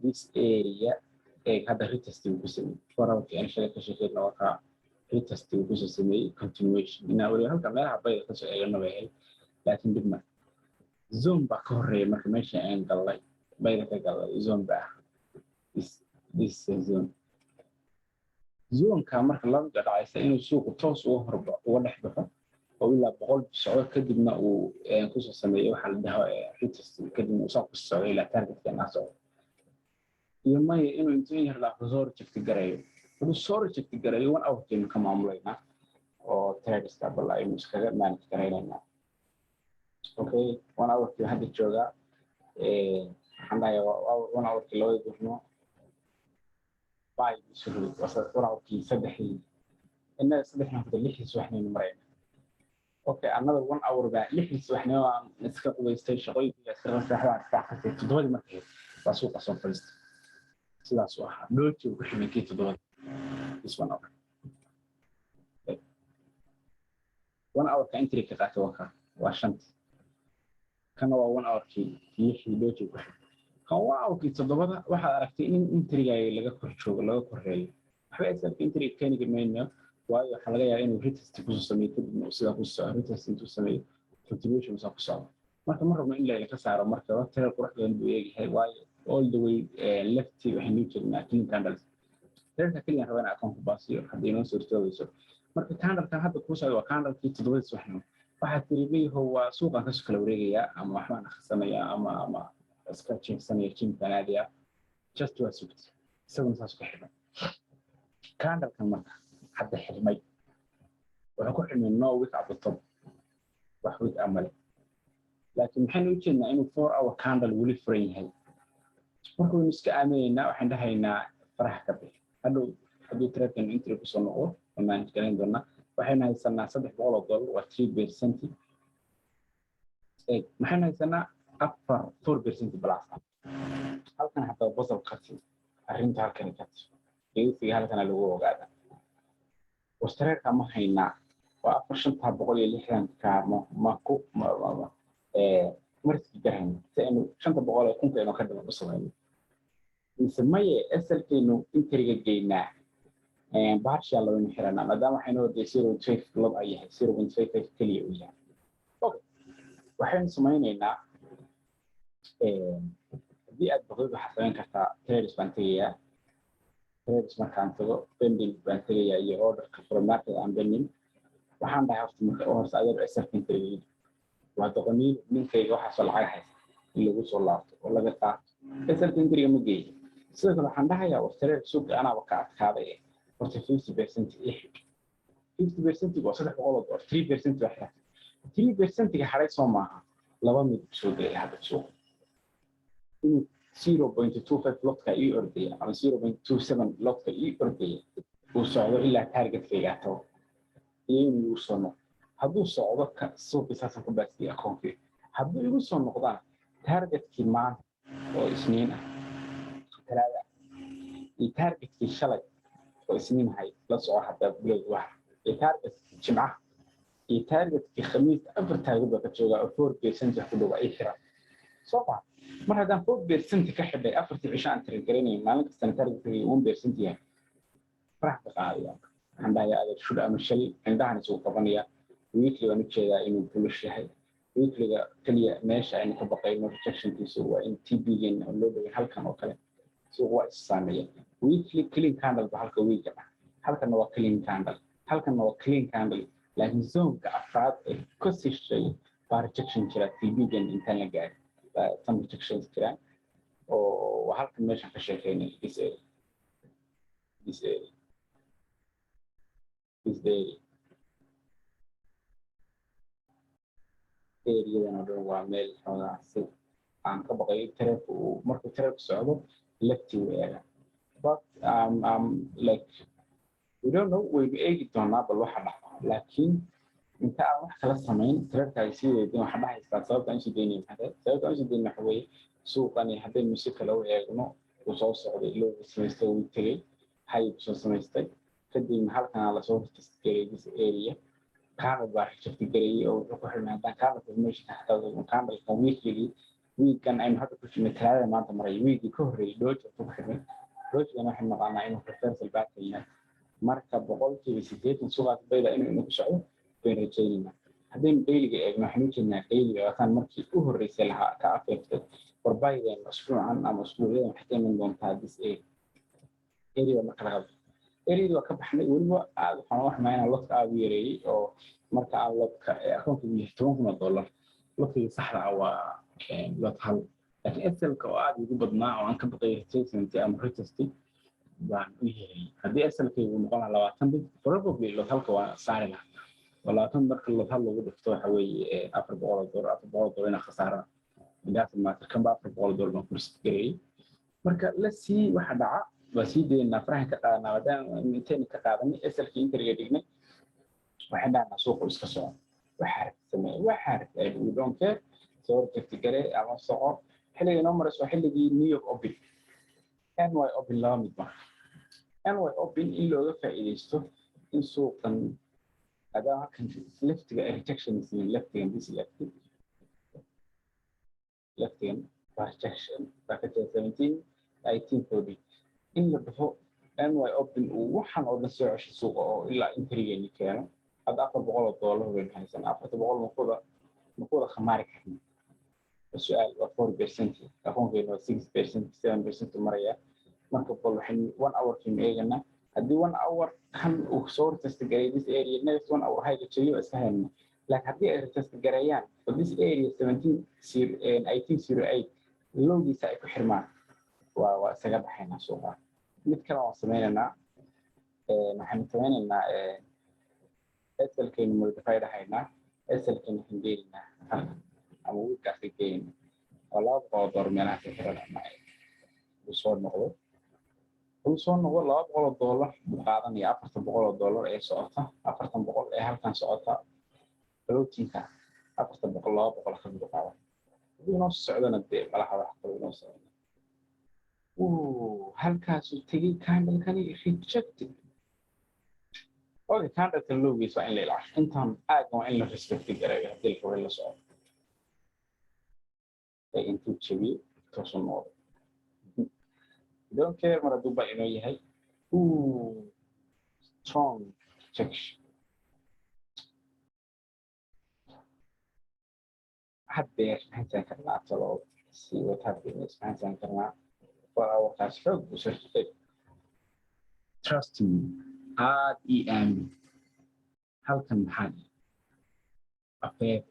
S1: this area. Eeg, hadda retest uu ku sameeyey 4 hourkii aan shalay ka sheekeyna, waa kaa retest uu kusoo sameeyey, continuation inaa weli halka meelaha bayda kasoo eegano bay ahayd, laakiin dib ma zone baa ka horeeya. Marka meesha aan gallay, bayda ka gallay, zone baa ah this zone. Zoneka marka laba dhacaysa inuu suuqu toos uga horba uga dhex baxo oo ilaa 100 socdo, kadibna uu kusoo sameeyo waxaa la dhaho retest, kadibna uu saa ku socdo ilaa targetkeena socdo, iyo maya inuu intuu yar dhaafo soo reject garayo. Hadduu soo reject garayo, one hourkeenu ka maamulaynaa oo tradeska bal aynu iskaga manage garaynaynaa. Okay, one hourkii hadda joogaa. Waxaan dhahayaa one hourkii labada duurnimo buy isu rogay. One hourkii saddexdii, innaga saddexdan hada 6-dii subaxnaynu marayna. Okay, another one hour baa 6-dii subaxnimo baan iska qubaystay, shaqooyinkii iska qabtay, waxbaan iska akhristay. 7-dii markay baa suuqa soo fadhiistay. Sidaas u ahaa doji uu ku ximay kii 7-dii, this one hour. 1 hourka entry ka qaatay waa kaa, waa shanta. Kana waa 1 hourkii lixdii doji ku xidhay. Kan 1 hourkii toddobada waxaad aragtay in entrygaaga laga kor joogo, laga koreeyo. Waxba SLka entryga keeni mayno, waayo waxaa laga yaabaa inuu retest kusoo sameeyo, kadibna uu sidaa ku soco, retest intuu sameeyo, continuation saa ku socdo. Marka ma rabno in la ka saaro. Marka trade qurux badan buu eegyahay, waayo all the way left waxaynu joognaa clean candles. Tradeka keliya rabaa in akoon ku baasiyo haddii inoo suurtoobeyso. Marka candlekan hadda kuu socda waa candlekii 7dii subaxnimo. Waxaad tiri, "Miyaho, waa suuqan kasoo kala wareegayaa ama waxbaan akhrisanayaa ama iska jiifsanaya, gymkaan aadaya." Just waa sugta, isaguna saas ku xidhan. Candlekan marka hadda xidhmay wuxuu ku xidhmay no wick at the top, wax wick amale, laakiin maxaynu u jeednaa? Inuu 4 hour candle weli furan yahay. Marka waynu iska aaminaynaa, waxaan dhahaynaa faraha ka bixi. Hadhow hadduu tradekan entry kusoo noqdo waa manage garayn doonaa. Waxaynu haysanaa $300, waa 3%. Maxaynu haysanaa? Afar, 4% plus. Halkan haddaba basal ka timi, arrinta halkani ka timi, dhegeysiga halkana lagu ogaada. Wastareerka ma haynaa? Waa afar, 560ka ma ku mariski garayna si aynu 500 ee kunka aynu ka dhiman u samayno, mise maye, SLkaynu entryga geynaa, partial waynu xiranaa, maadaama waxaynu horday 0.5 lot ay yahay, 0.55 keliya uu yahay. Okay, waxaynu samaynaynaa, haddii aad baqdid waxaad samayn kartaa, trades baan tegayaa. Trades markaan tago, pending baan tegayaa iyo orderka from market aan pending. Waxaan dhahay horta marka u horse, adeer, SLka entryga waa doqoniin, ninkayga waxaasoo lacag haysta in lagu soo laabto oo laga qaato. SLka entryga ma geeyo. Sidoo kale waxaan dhahayaa, wartareer suuqa anaaba ka adkaaday, horta 50% ii xig. 50% waa $300, 3% waa xiratay. 3%ga hadhay soo maaha? Laba mid soo gelaya hadda suuqa, inuu 0.25 lotka ii ordaya ama 0.27 lotka ii ordaya, uu socdo ilaa targetkayga tago, iyo inuu igu soo noqdo. Hadduu socdo suuqii saasaan ku baasiyay akoonkii. Hadduu igu soo noqdaan, targetkii maanta oo Isniin ah, Talaada ah, iyo targetkii shalay oo Isniin ahay, la soco hadda bilowd wax, iyo targetkii Jimcaha iyo targetkii Khamiista, afar target baa ka joogaa oo 4% wax ku dhow ii xiran soo ma? Mar haddaan 4% ka xidhay afartii cisho aan trade garanayo, maalin kastana targetkayga 1% yahay, farax ka qaadaya. Waxaan dhahayaa, adeer, shul ama shal indhahan isugu qabanaya. Weekly waan ujeedaa inuu bullish yahay. Weeklyga keliya meesha aynu ka baqayno rejectionkiisu waa in TP-geena oo loo dhaway halkan oo kale. Suuq waa is saameeya. Weekly clean candle ba halka weeka ah, halkanna waa clean candle, halkanna waa clean candle, laakiin zoneka afraad ee ka sii shisheeya baa rejection jira. TP-geena intaan la gaarin baa some rejections jiraan, oo waa halkan meeshan ka sheekeynay, this area, this area, this area. Areadan oo dhan waa meel xoogaa si aan ka baqayo tradeku uu markuu tradeku socdo lefti uu eega, but like we don't know, waynu eegi doonaa bal waxa dhaco. Laakiin inta aan wax kala samayn, tradekaaga sii weydin, waxaa dhahaysaa, sababta aan usii daynay maxay tahay? Sababta aan usii daynay waxa weeye, suuqani haddaynu si kale u eegno, wuu soo socday, low samaystay, wuu tegey, high soo samaystay, kadibna halkanaa lasoo test gareeyay, this area candle baa reject gareeyay oo wuxuu ku xidhmay. Haddaan candle formation xataa, candlekan weeklygii, weekan aynu hadda ku jirnay, Talaadada maanta maray, weekii ka horreeyay doji wuxuu ku xidhmay. Dojigan waxaynu naqaanaa inuu reversal pattern yahay. Marka 80% suuqaas bayda inuu inagu socdo baynu rajaynaynaa. Haddaynu dailyga eegno, waxaynu ujeednaa dailyga waataan markii u horreysay lahaa ka afeeftay warbayden usbuucan ama usbuucyadan waxay ka iman doontaa this area. Area marka laga baxo, areada waa ka baxnay. Weliba aad waxaan u xumaa inaan lotka aad u yareeyey, oo marka aan lotka akoonka uu yahay $10,000, lotkayga saxda ah waa lot hal, laakiin SLka oo aad igu badnaa oo aan ka baqay retracement ama retest baan u yareeyey. Haddii SLkaygu noqon lahaa 20 pip, probably lot halka waa saari lahaa, oo 20 marka lot hal lagu dhufto waxa weeye $400. $400 inaa khasaara doesn't matter. Kanba $400 baan ku risk gareeyey. Marka la sii waxa dhaca waa sii daynaa, farahan ka qaadanaa. Maadaama intayna ka qaadanay SLkii entryga dhignay, waxaan dhahnaa suuqu iska soco, waxaa rabta sameeye, waxaa rabta, we don't care. Soo reject garee ama soco. Xilliga inoo marayso waa xilligii New York Open, NY Open. Laba mid marka, NY Open in looga faa'iidaysto in suuqan Maadaama halkan leftiga ay rejection siiyeen, leftigan, this left, leftigan waa rejection baa ka jira 17 18 40. In la dhaho NY open uu waxaan oo dhan soo cesho suuqa oo ilaa entrygeeni keeno. Hadda $400 baynu haysanaa. 400 makuwada khamaari karna? Su-aal. Waa 4%. Akoonkeena waa 6%, 7% maraya. Marka bal waxaynu one hour kaynu eeganaa. Haddii one hour kan uu soo retest gareey this area, next one hour hayga jabiyo, waa iska hayna. Laakiin haddii ay retest gareeyaan oo this area 17 1808 lowgiisa ay ku xirmaan, waa isaga baxaynaa suuqa. Mid kale waan sameynaynaa. Waxaynu sameynaynaa SL-kaynu modify dhahaynaa. SL-kaynu waxaan geenaynaa halkan ama wickgaasi geenayna oo $200 meelahaas xiran ama uu soo noqdo. Uu soo noqdo, $200 buu qaadanaya. $400 ee socota, 400 ee halkan socota, floatingka 400, 200 ka mid qaadan. Hadduu inoo socdona dee malaha wax kale inoo socda. Halkaasuu tegey candlekani, rejected. Okay, candlekan lowgiis waa in la ilaasho. Intaan aaggan waa in la respect gareeyo haddii la rabo in la socdo. Ee intuu jebiyey toosuu noqdo, don't care. Mar hadduu ba inoo yahay, ooh, strong rejection. Haddeer maxaan karnaa talo see what happens? Maxaan karnaa? 4 hourkaas xoog buu soo shaqeey. Trust me, aad ii aamin. Halkan maxaa afeer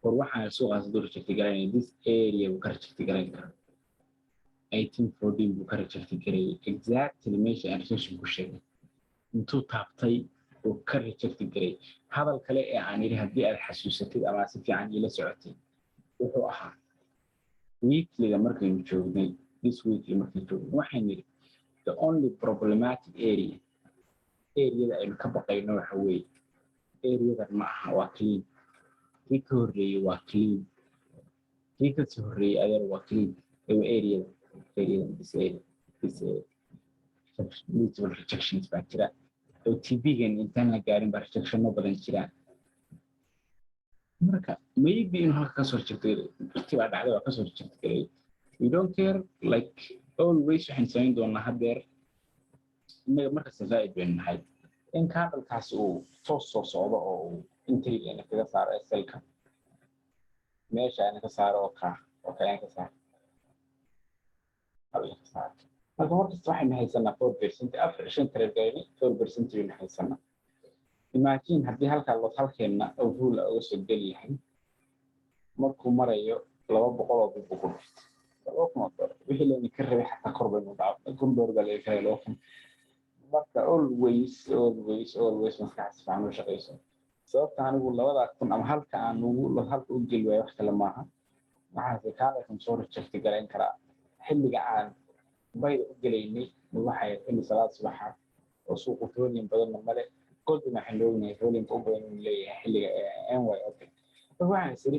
S1: war waxaan suuqaas hadduu reject garaynay, this area buu ka reject garayn karaa. 1814 buu ka reject gareeyay, exactly meesha aan rejection ku sheegay intuu taabtay uu ka reject gareeyay. Hadal kale ee aan yidhi, haddii aad xasuusatid ama si fiican iila socotay, wuxuu ahaa weeklyga markaynu joognay, this weekly markaynu joognay, waxaan yidhi the only problematic area, areada aynu ka baqayno, waxa weeye areadan ma aha, waa clean. Kii ka horreeyey waa clean, kii kasii horreeyey adeer waa clean. Waa areadan, this area, this area multiple rejections baa jira oo TP-gan intaan la gaarin baa rejectiono badan jiraan. Marka maybe inuu halka kasoo reject, waqti baa dhacday waa kasoo reject garay. We don't care. Like always, waxaan samayn doonaa haddeer innaga markasta zaa'id baynu nahay in candlekaasi uu toos soo socdo oo uu entrygeena kaga saaro SL-ka meesha ayna ka saaro oo kale ka saaro, ka saaro. Marka markasta waxaynu haysanaa 4%. 4 shan trade gaynay, 4% baynu haysanaa. Imagine haddii halkaa lot halkeenna oo full uga soo geli yahay, markuu marayo 200 oo pip buu ku dhuftay, $2,000 wixii layna ka rabay xataa kor baynu dhaafnay. $1,000 baa laga karay, 2,000. Marka always, always, always maskaxda si fiican u shaqayso. Sababta anigu 2,000 ama halka aan ugu halka u geli waayo wax kale maaha. Waxaase kaalekan soo reject garayn karaa. Xilliga aan buyda u gelaynay waxay xilli salaad subaxa oo suuqu volume badanna male. Goldina waxaan ognahay volume u badan inuu leeyahay xilliga NY open. Marka waxaan is iri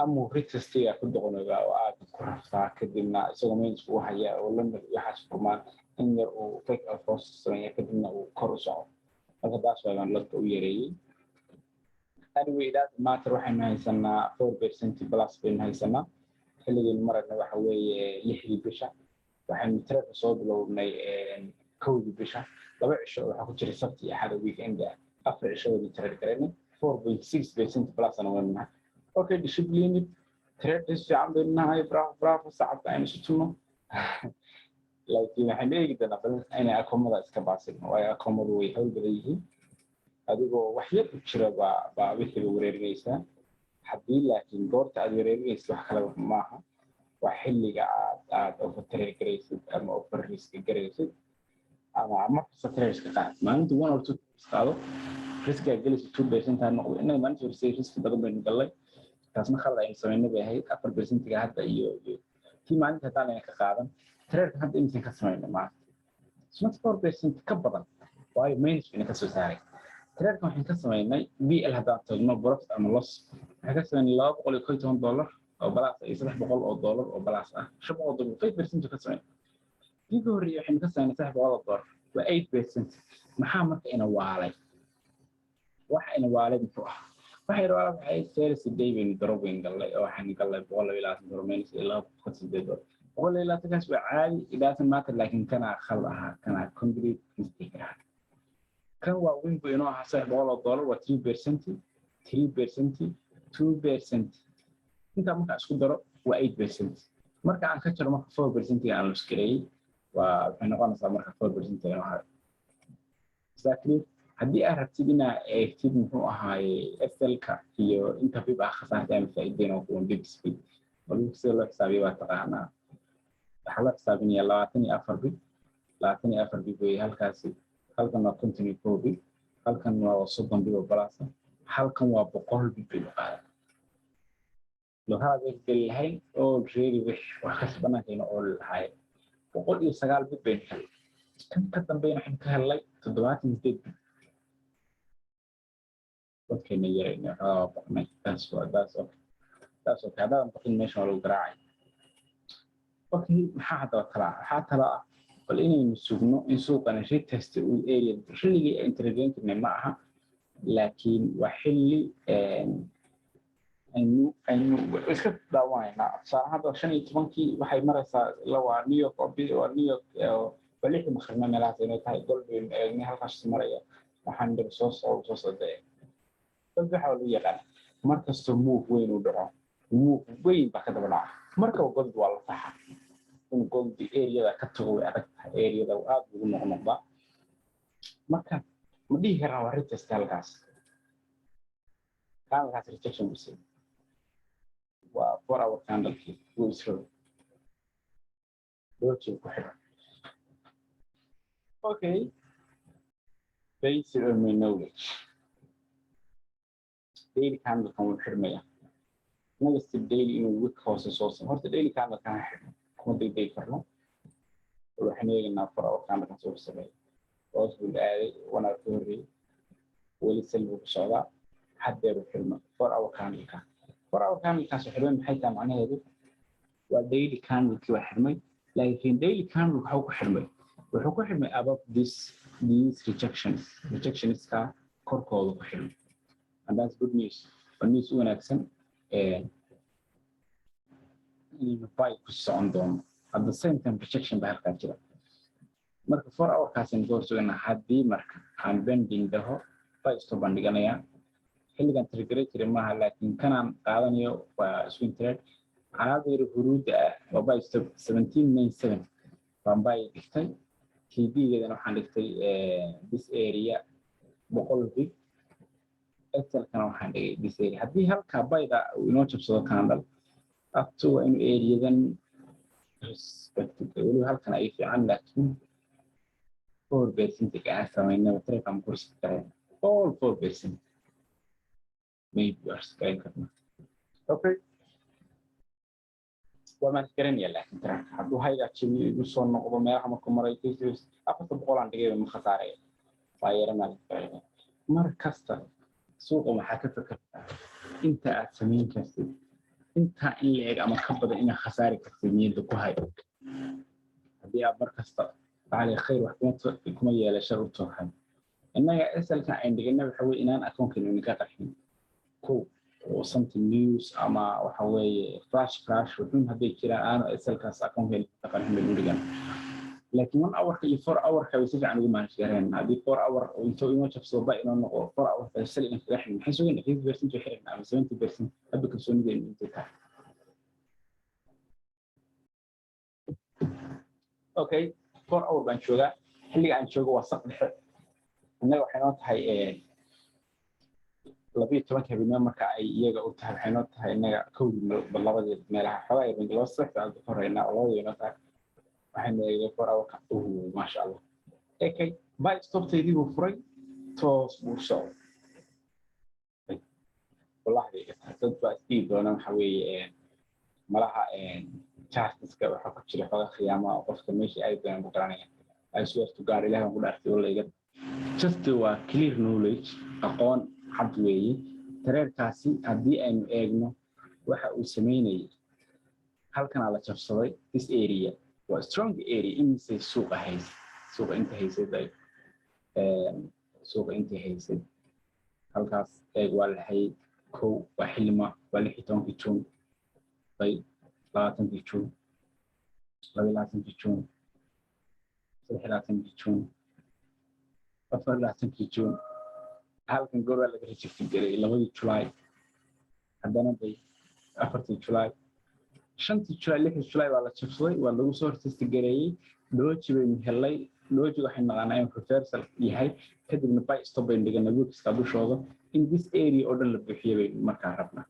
S1: amuu retestiga ku doqonooba oo aad ku raftaa, kadibna isagoo minus uu haya oo London iyo waxaas furmaan, in yar uu fake out hoos sameeya, kadibna uu kor u soco. Marka taas waa baan lotka u yareeyey. Anyway, it doesn't matter. Waxaynu haysanaa 4% plus baynu haysanaa. Xilligaynu marayna waxa weeye 6dii bisha. Waxaynu tradeka soo bilownay 1dii bisha. 2 cisho waxaa ku jiray Sabti iyo Axada weekend ah. 4 cisho waynu trade garaynay, 4.6% plusna waynu nahay. Okay, disciplined traders fiican baynu nahay. Bravo, bravo. Sacabka aynu isu tunno. Laakiin waxaynu eegi doonaa bal inay akoomada iska baasino, waayo akoomadu way hawl badan yihiin. Adigoo wax yar u jira baa wixiiba wareerinaysaa. Haddii laakiin goorta aad wareerinaysid wax kaleba maaha, waa xilliga aad overtrade garaysid ama over risk garaysid ama markasta trades ka qaad. Maalinta one or two trades qaado, riskigaa gelaysa 2% ha noqdo. Innaga maalinta horsay riski badan baynu gallay, taasna khalad aynu samaynay bay ahayd. 4%-ga hadda iyo tii maalinta haddaan ayna ka qaadan tradeka hadda imisan ka samaynay maanta, it's not 4% ka badan, waayo minus bayna ka soo saaray. Tradeka waxaan ka samaynay BL haddaan tagno, profit ama loss, waxaan ka samaynay $211 oo plus iyo $300 oo plus ah. $500, 5% ka samaynay. Kii ka horreeyay waxaynu ka samaynay $300, waa 8%. Maxaa marka ina waalay? Waxa ina waalid muxuu ahaa? Waxa ina waalid waxay first day baynu drop weyn gallay oo waxaan gallay 122 dollar minus ilaa $108. 120kaas waa caadi, it doesn't matter, laakiin kanaa khal ahaa, kanaa complete mistake ahaa. Kan waa win buu inoo ahaa, $300 waa 3%, 3%, 2%. Intaa marka isku daro waa 8%. Marka aan ka jaro marka 4% aan loss gareeyey, waa waxay noqonaysaa marka 4% inoo haray. Exactly. Haddii aad rabtid inaa eegtid muxuu ahaaye SL-ka iyo inta pip ah khasaartay ama faa'iideen oo kuwan pips pip oo sida loo xisaabiyo waa taqaanaa. Waxaa loo xisaabinayaa 24 pip, 24 pip weeye halkaasi. Halkan waa 51 pip, halkan waa 30 pip oo plus ah, halkan waa 100 pip baynu qaadan. Loo halaad geli lahayn already wix wax kas banaanka ooli lahaayeen. 109 pip baynu helay. Kan ka dambeeyna waxaynu ka helnay 78 pip. Dadkeena yarayna waxoogaa waa baqnay. That's okay, that's okay. Haddaadan baqin, meeshan waa lagu garaacay. Okay, maxaa haddaba talaa? Waxaa tala ah bal inaynu sugno in suuqani retest uu area. Xilligii aan trade gareyn jirnay ma aha, laakiin waa xilli aynu iska daawanaynaa. Tusaale hadda 15-kii waxay maraysaa ila waa New York, waa New York, waa 6-dii maqribna meelahaas inay tahay. Gold baynu eegnay, halkaas maraya. Waxaan dhir soo socdo, soo socda. Dad waxaa lagu yaqaan markastoo move weyn uu dhaco, move weyn baa ka daba dhaca. Markaba gold waa la saxa. In gold areada ka tago way adag tahay, areada aad ugu noqnoqdaa. Marka ma dhihi karnaa waa retest halkaas? Candlekaas rejection buu siiyey, waa 4 hour candlekii wuu isrogay, doji ku xidhan. Okay, based on my knowledge, daily candlekan wuu xidhmaya next daily inuu wick hoose soo samo. Horta daily candlekan ha xidhmo, kuma degdegi karno. Waxaan eegaynaa 4 hour candlekan soo sameeyay. Hoos buu aaday, 1 hour ka horreeyey, weli sell buu ku socdaa. Haddeer uu xidhmo 4 hour candleka. 4 hour candlekaas oo xidhmay maxay tahay macnaheedu? Waa daily candlekii waa xidhmay, laakiin daily candle waxuu ku xidhmay, wuxuu ku xidhmay above these rejections. Rejectionska korkooda ku xidhmay, and that's good news. Waa news u wanaagsan inaynu buy ku socon doono. At the same time, rejection baa halkaa jira. Marka 4 hourkaas aynu ka horsuganaa. Haddii marka aan pending dhaho, buy stop baan dhiganayaa. Xilligan trade gareyn jiray maaha, laakiin kanaan qaadanayo waa swing trade. Calaamada yar huruudda ah waa buy stop. 1797 baan buy dhigtay. TP-geedana waxaan dhigtay this area, 100 pip. SL-kana waxaan dhigay this area. Haddii halkaa buyda uu inoo jabsado candle up to, waa inuu areadan respected. Weliba halkan ay fiican, laakiin 4% aan samaynay trade ku risk gareyn all 4% maybe waa risk gareyn karnaa. Okay, waa maan garanaya, laakiin trade hadduu hayga jabiyo, igu soo noqdo meelaha markuu maray 400 aan dhigay, ma khasaaraya, waa yara maal. Mar kasta suuqa waxaa ka fekertaa inta aad samayn kartid, intaa in la eg ama ka badan inaad khasaari kartid niyadda ku hay. Haddii aad mar kasta waxaa khayr wax kuma yeela, shar u toohan. Innaga SL-ka ayn dhigana waxa weye inaan akoonkaynu ninka qarxin kow oo something news ama waxa weeye flash crash wuxuun hadday jiraan, aanu SL-kaas akoonkaynu ka qarxin baynu dhigan. Laakiin 1 hourka iyo 4 hourka way si fiican ugu manage gareen. Haddii 4 hour intuu inoo jabsado ba inoo noqo 4 hourka sell in kaga xidhin, maxay sugayna? 50% way xidhayna ama 70%, hadba kalsoonidaynu intay tahay. Okay, 4 hour baan joogaa. Xilliga aan joogo waa saq dhexe. Innaga waxay noo tahay 12-ka habeenimo. Marka ay iyaga u tahay, waxay noo tahay innaga 1-dii, labadii meelaha. Xoogaa yar 2 saddex saacadood ka horeynaa oo labadii noo tahay. Waxaynu eegay 4 hourka. Maasha Allah. Okay, buy stoptaydii buu furay, toos buu socday. Wallahi bay iga tahay. Dad baa isdhihi doona waxa weeye malaha chartiska waxaa ku jira xoogaa khiyaama oo qofka meeshii ay doonaan ku garanaya. I swear to God, Ilaah baan ku dhaartay, walla iga just waa clear knowledge, aqoon cad weeye. Tradekaasi haddii aynu eegno waxa uu sameynayay, halkanaa la jabsaday. This area waa strong area. Imisay suuqa haysay? Suuqa inta haysay, suuqa inta haysay Halkaas eeg, waa laxay kow, waa xilima, waa 16-kii June bay, 20-kii June, 22-kii June, 23-kii June, 24-kii June. Halkan goor waa laga reject garay, 2-dii July. Haddana bay 4-tii July, 5-tii July, 6-dii July waa la jabsaday, waa lagu soo retest gareeyey. Doji baynu helay. Doji waxaynu naqaanaa in reversal yahay, kadibna buy stop baynu dhiganay wickska dushooda. In this area oo dhan la buuxiyo baynu markaa rabnaa.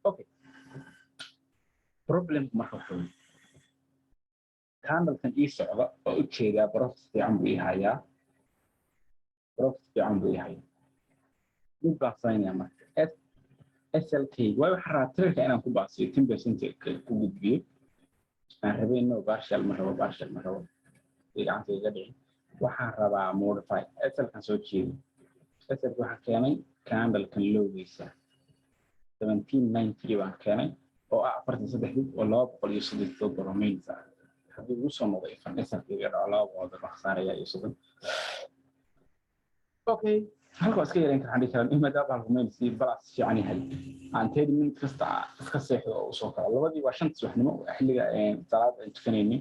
S1: Okay, problemku marka waxa weye candlekan ii socda oo u jeedaa profit fiican buu ii hayaa, profit fiican buu ii hayaa. Mid baan samaynaya marka SLK, waayo waxaan rabaa tradeka inaan ku baasiyo, 10% ku gudbiyo aan rabay. No partial ma rabo, partial ma rabo, gacanta iga dhicin. Waxaan rabaa modify SLkan soo jeedo. SLka waxaan keenay candlekan lowgiisa, 1793 baan keenay, oo ah 43 pip oo $237 minus ah. Haddii ugu soo noqdo ifan SLka iga dhaco, $200 khasaaraya iyo 30. Okay, halka waa iska yareyn karaa, waxaan dhihi karaa maadaama halku minus iyo plus fiican yahay, aan 30 minute kasta iska seexdo oo usoo kaco. Labadii waa 5-ta subaxnimo, xilliga salaada aan tukanaynay.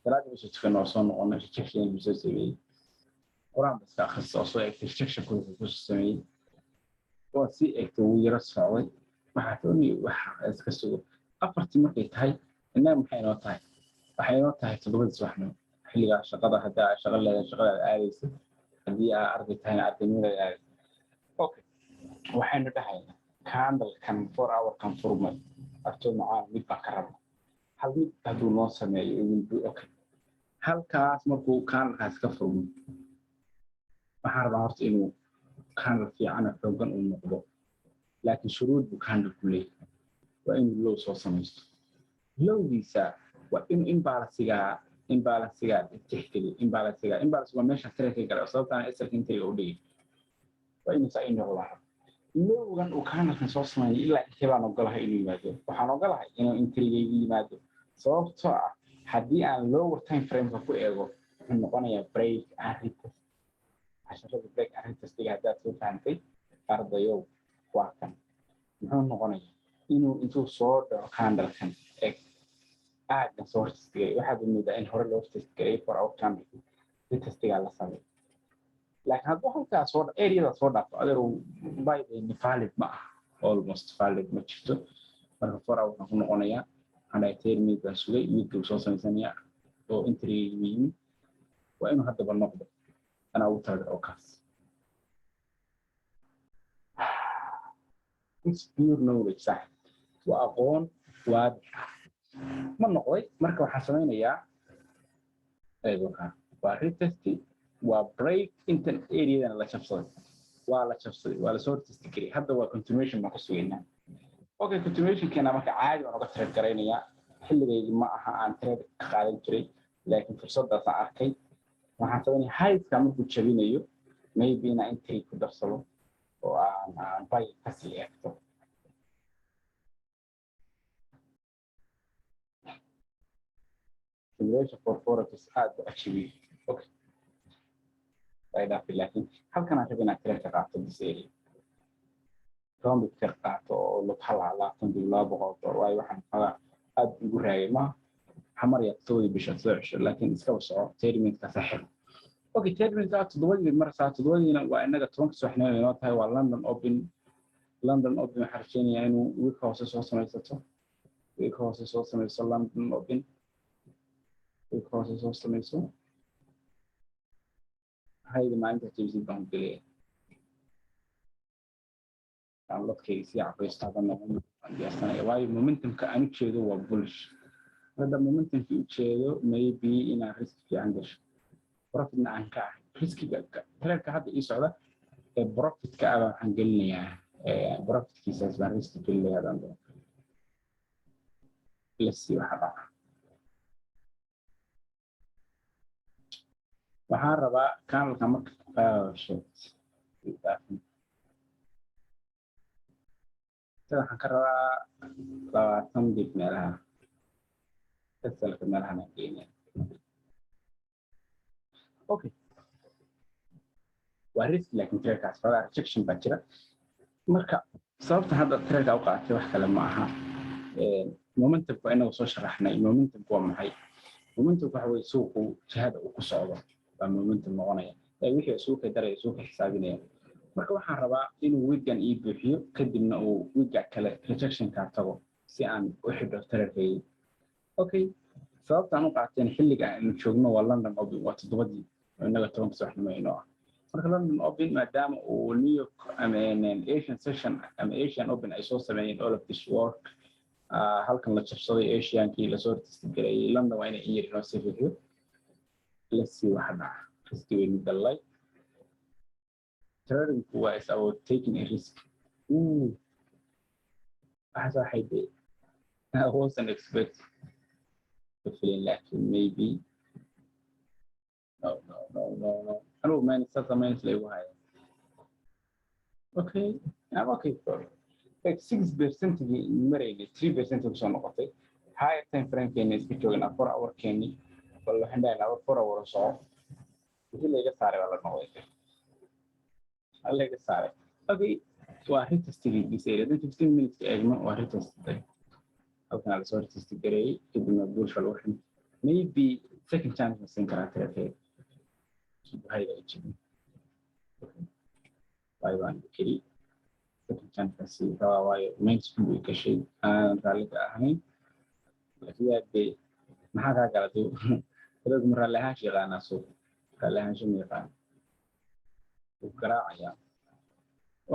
S1: Salaada usoo tukanay oo soo noqonay, rejection buu soo sameeyey. Qur-aan ba iska akhrista oo soo eegtay rejection wuxuu kusoo sameeyey. Waa sii eegtay, wuu yaro socday. Waxaa tooni wax iska sugo. 4-tii markay tahay innaga maxay inoo tahay? Waxay inoo tahay 7-dii subaxnimo, xilligaa shaqada. Haddaa shaqo leedahay, shaqadaad aadaysa. Haddii aa arday tahayna, ardaynimadaad aadaysa. Okay, waxaynu dhahaynaa candlekan 4 hour kan furmay agtoo macaan mid baan ka rabna. Hal mid hadduu noo sameeyo, it will be okay. Halkaas markuu candlekaas ka furmo, waxaan rabaa horta inuu candle fiican oo xoogan uu noqdo, laakiin shuruud buu candle ku leeyahay. Waa inuu low soo samaysto. Lowgiisa waa inuu imbalanceigaa tixgeliyo. Imbalance waa meesha trade ka galay, sababtaan SLka entryga u dhigay waa inuu saa ii noqdo. Lowgan uu candlekan soo sameeyay ilaa intee baan ogolahay inuu yimaado? Waxaan ogolahay inuu entrygaygu yimaado, sababtoo ah haddii aan lower time frameka ku eego, wuxuu noqonayaa break and retest. Casharada break and retestiga haddaad soo fahantay, ardayow, waa kan. Muxuu noqonayaa? Inuu intuu soo dhaco candlekan eg aaggan soo retestgaray. Waxaad moodaa in hore loo retestgaray 4 hour candle, retestigaa la sameey. Laakiin hadduu halkaa soo areada soo dhaafo, adeer, buydayni valid ma aha, almost valid ma jirto. Marka 4 hour waxaan ku noqonayaa, waxaan dhahay 30 minute baan sugay, midka uu soo samaysanayaa oo entrygaygu yimi waa inuu haddaba noqdo anaa ugu talagal oo kaas. It's pure knowledge, sax, waa aqoon waadix ah. Ma noqday? Marka waxaan samaynayaa, eegoka, waa retest, waa break. Intan areadana la jabsaday, waa la jabsaday, waa lasoo retest gariyay. Hadda waa continuation baan ka sugaynaa. Okay, continuationkeena marka caadi baan uga trade garaynayaa. Xilligaygi ma aha aan trade ka qaadan jiray, laakiin fursaddaasaan arkay. Waxaan sameynaya highska markuu jabinayo, maybe inaan entry ku darsado oo aan buy kasii eegto. Simulation for forex aad bu cajiibiyey. Okay, way dhaafi, laakiin halkan aan raba inaan trade ka qaato, this area, 10 pip ka qaato oo lug hal 20 pip, $200. Waayo waxaan xoogaa aad igu raagay ma xamarya 7-dii bisha 7 cisho, laakiin iskaba soco, 30 minute kaasa xiro. Okay, 30 minute 7-dii bay maraysaa. 7-diina waa inaga 10-ka subaxnimo inoo tahay, waa London Open. London Open waxaan rajeynayaa inuu wick hoose soo samaysato, wick hoose soo samayso. London Open wick hoose soo samayso, hayda maalinta jebisid baan gelaya. Aan lodkayga sii cabaysto, haddana waan diyaarsanaya, waayo momentumka aan u jeedo waa bullish. Hadda momentumka u jeedo, maybe inaan risk fiican gasho, profitna aan ka ahay. Riskiga tradeka hadda ii socda ee profitka ah waxaan gelinayaa, profitkiisaas baan riski gelinaya haddaan doono. Let's see waxa dhaca. Waxaan rabaa candleka marka, oh shit, dhaafin. Sida waxaan ka rabaa 20 pip meelaha, SLka meelahan aan geynaya. Okay. Waa risk, laakiin tradekaas xoogaa rejection baa jira. Marka sababta hadda tradeka u qaatay wax kale ma aha. Momentumka inagu soo sharaxnay. Momentumku waa maxay? Momentumku waxa weye suuqu jihada uu ku socdo baa momentum noqonaya, ee wixii isugu kay daraya, isugu kay xisaabinaya. Marka waxaan rabaa inuu wickan ii buuxiyo, kadibna uu wicka kale rejectionka tago si aan u xidho tradekayga. Okay, sababta aan u qaateen, xilliga aynu joogno waa London Open, waa 7-dii oo innaga 10-ka subaxnimo inoo ah. Marka London Open, maadaama uu New York ama Asian session ama Asian Open ay soo sameeyeen all of this work, halkan la jabsaday, Asiankii lasoo retest gareeyay, London waa inay in yar inoo sii rixiyo. Let's see waxa dhaca. Riski weynu gallay. Tradingku waa is about taking a risk. Waxaas waxay dee I wasn't expect feeling, laakiin maybe no, no, no, no, no, anigu minus sasa minus laygu haya. Okay, I'm okay for like 6%-gii maraynay, 3% kusoo noqotay. Higher time frame-keeni iska joognaa, 4 hour keeni. Bal waxaan dhahaynaa 4 hour soco. Wixii layga saaray waa la noqday, waa layga saaray. Okay, waa retestigii this area. Haddii 15 minutes eegno, waa retest. Halkan lasoo retest gareeyey, kadibna bulsha lagu xidhay. Maybe second chance ma siin karaa tradekeyga? Hayga i jibin waayo baan keli second chance rabaa, waayo mainstream way gashay aanan raalli ka ahayn. Laakiin yaa dee maxaa kaa galatay? Dadku ma raalli ahaansha yaqaanaa? Suuq raalli ahaansho ma yaqaan, wuu garaacayaa.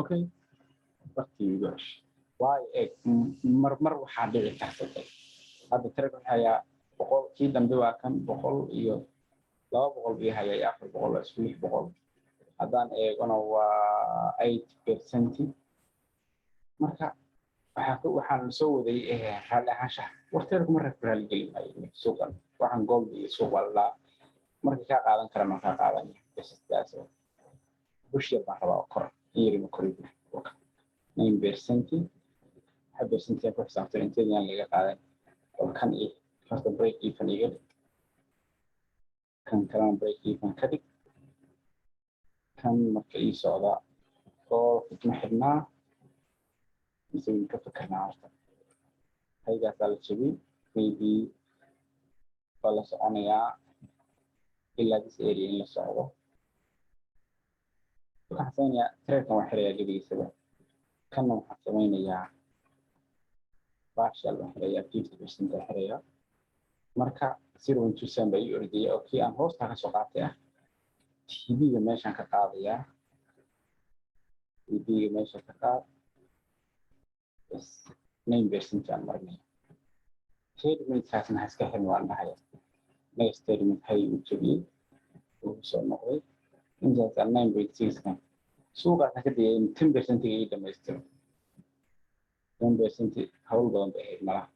S1: Okay, bartii igu ceshay. Waayo eeg, marmar waxaa dhici karta hadda trade waxaa hayaa 100, kii dambe waa kan 100 iyo 200 bii hayaa iyo 400, waa isku 600. Haddaan eegona waa 8%. Marka waxaan soo waday raalli ahaanshaha. Warteerku ma rag raalli geli maayo suuqan. Waxaan gold iyo suuq waa lalaa markii kaa qaadan karana kaa qaadanaya. Bes push yar baan rabaa oo kor in yar ima kori. 9%, waxa percent ku xisaabtan inteed yaan laga qaadan. Bal kan iyo horta break even iga dhig, kan kalena break even ka dhig. Kan marka ii socda oo ma xidhnaa mise waynu ka fikirnaa? Horta haygaasaa la jebiyey. Maybe waa la soconayaa ilaa this area in la socdo. Waxaan samaynayaa, tradekan waan xirayaa gebigiisaba. Kanna waxaan samaynayaa partial baan xirayaa, 50% baan xirayaa. Marka 0.27 baa ii ordaya oo kii aan hoosta kasoo qaatay ah. TP-ga meeshaan ka qaadayaa, TP-ga meesha ka qaad. Bas 9% aan marinaya. 30 minuteskaasna ha iska xirin waan dhahaya. Next 30 minute hay uu jebiyey, uu soo noqday intaas aan 9.6 kan suuqaasna ka digay in 10%-ga ii dhamaystiro. 10% hawl badan bay ahayd malaha.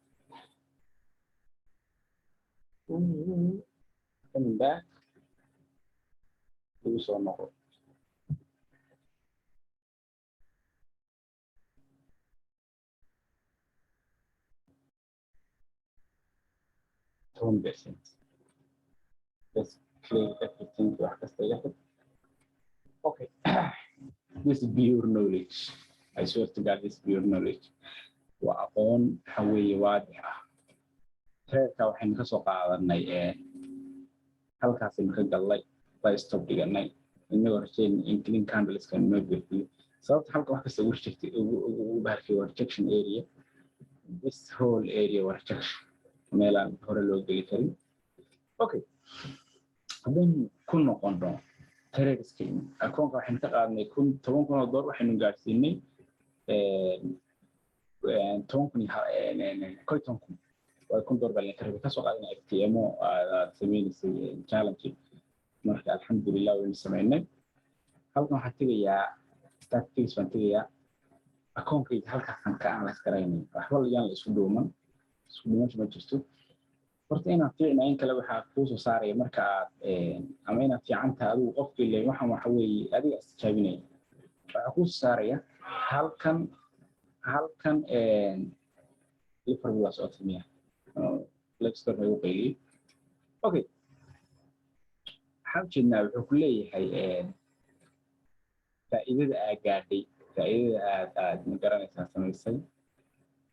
S1: Coming back, igu soo noqo 10%. Let's clear everything. Wax kasta iga xid. Okay, this is pure knowledge. I swear to God, this is pure knowledge. Waa aqoon waxa weeye waadix ah. Tradeka waxaynu ka soo qaadanay, halkaasaynu ka gallay, buy stop dhiganay, inagoo rajayn in clean candleska noo buuxiyo. Sababta halka wax kasta ugu reject ugu bahalkay waa rejection area. This whole area waa rejection, meelaan hore loo geli karin. Okay, haddaynu ku noqono tradeskeena, akoonka waxaynu ka qaadnay kun $10,000, waxaynu gaadhsiinay 10,000 iyo 51,000. Waa $1,000 baa laga rabay kasoo qaadana FTMO aad sameynaysay challenge. Marka alxamdulilah waynu sameynay. Halkan waxaan tegayaa statistics baan tegayaa. Akoonkayga halkaasaan ka analyse garaynay. Waxba yaan la isku dhuuman, isku dhuumasho ma jirto. Horta inaad fiicna in kale waxaa kuu soo saaraya marka aad ama inaad fiican tahay adigu qofkii le. Waxan waxa weeye adiga istijaabinaya. Waxaa kuu soo saaraya halkan Liverpool waa socotay miya? Leicester lagu qayliyey. Okay, waxaan ujeednaa wuxuu ku leeyahay Faa'iidada aad gaadhay, faa'iidada aad ma garanaysaa samaysay,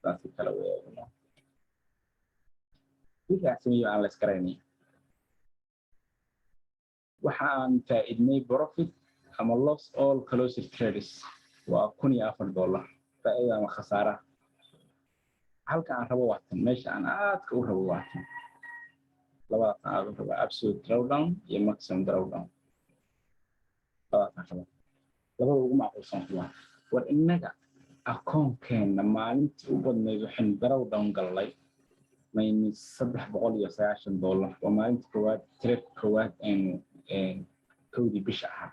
S1: saasi kale u eegno wixii aan sameeyo aan la iskaraynaya. Waxa aan faa'iidnay, profit ama loss all closed trades, waa $1,004 faa'iida ama khasaaraha. Halka aan rabo waa tan, meesha aan aadka u rabo waa tan, labadaas aan aad u rabo: absolute drawdown iyo maximum drawdown. Labadaas aan rabo, labada ugu macquulsan kuwa. War innaga akoonkeenna maalintii u badnayd waxaynu drawdown gallay minus $390. Waa maalinta koowaad, trade koowaad aynu 1-dii bisha ahaa.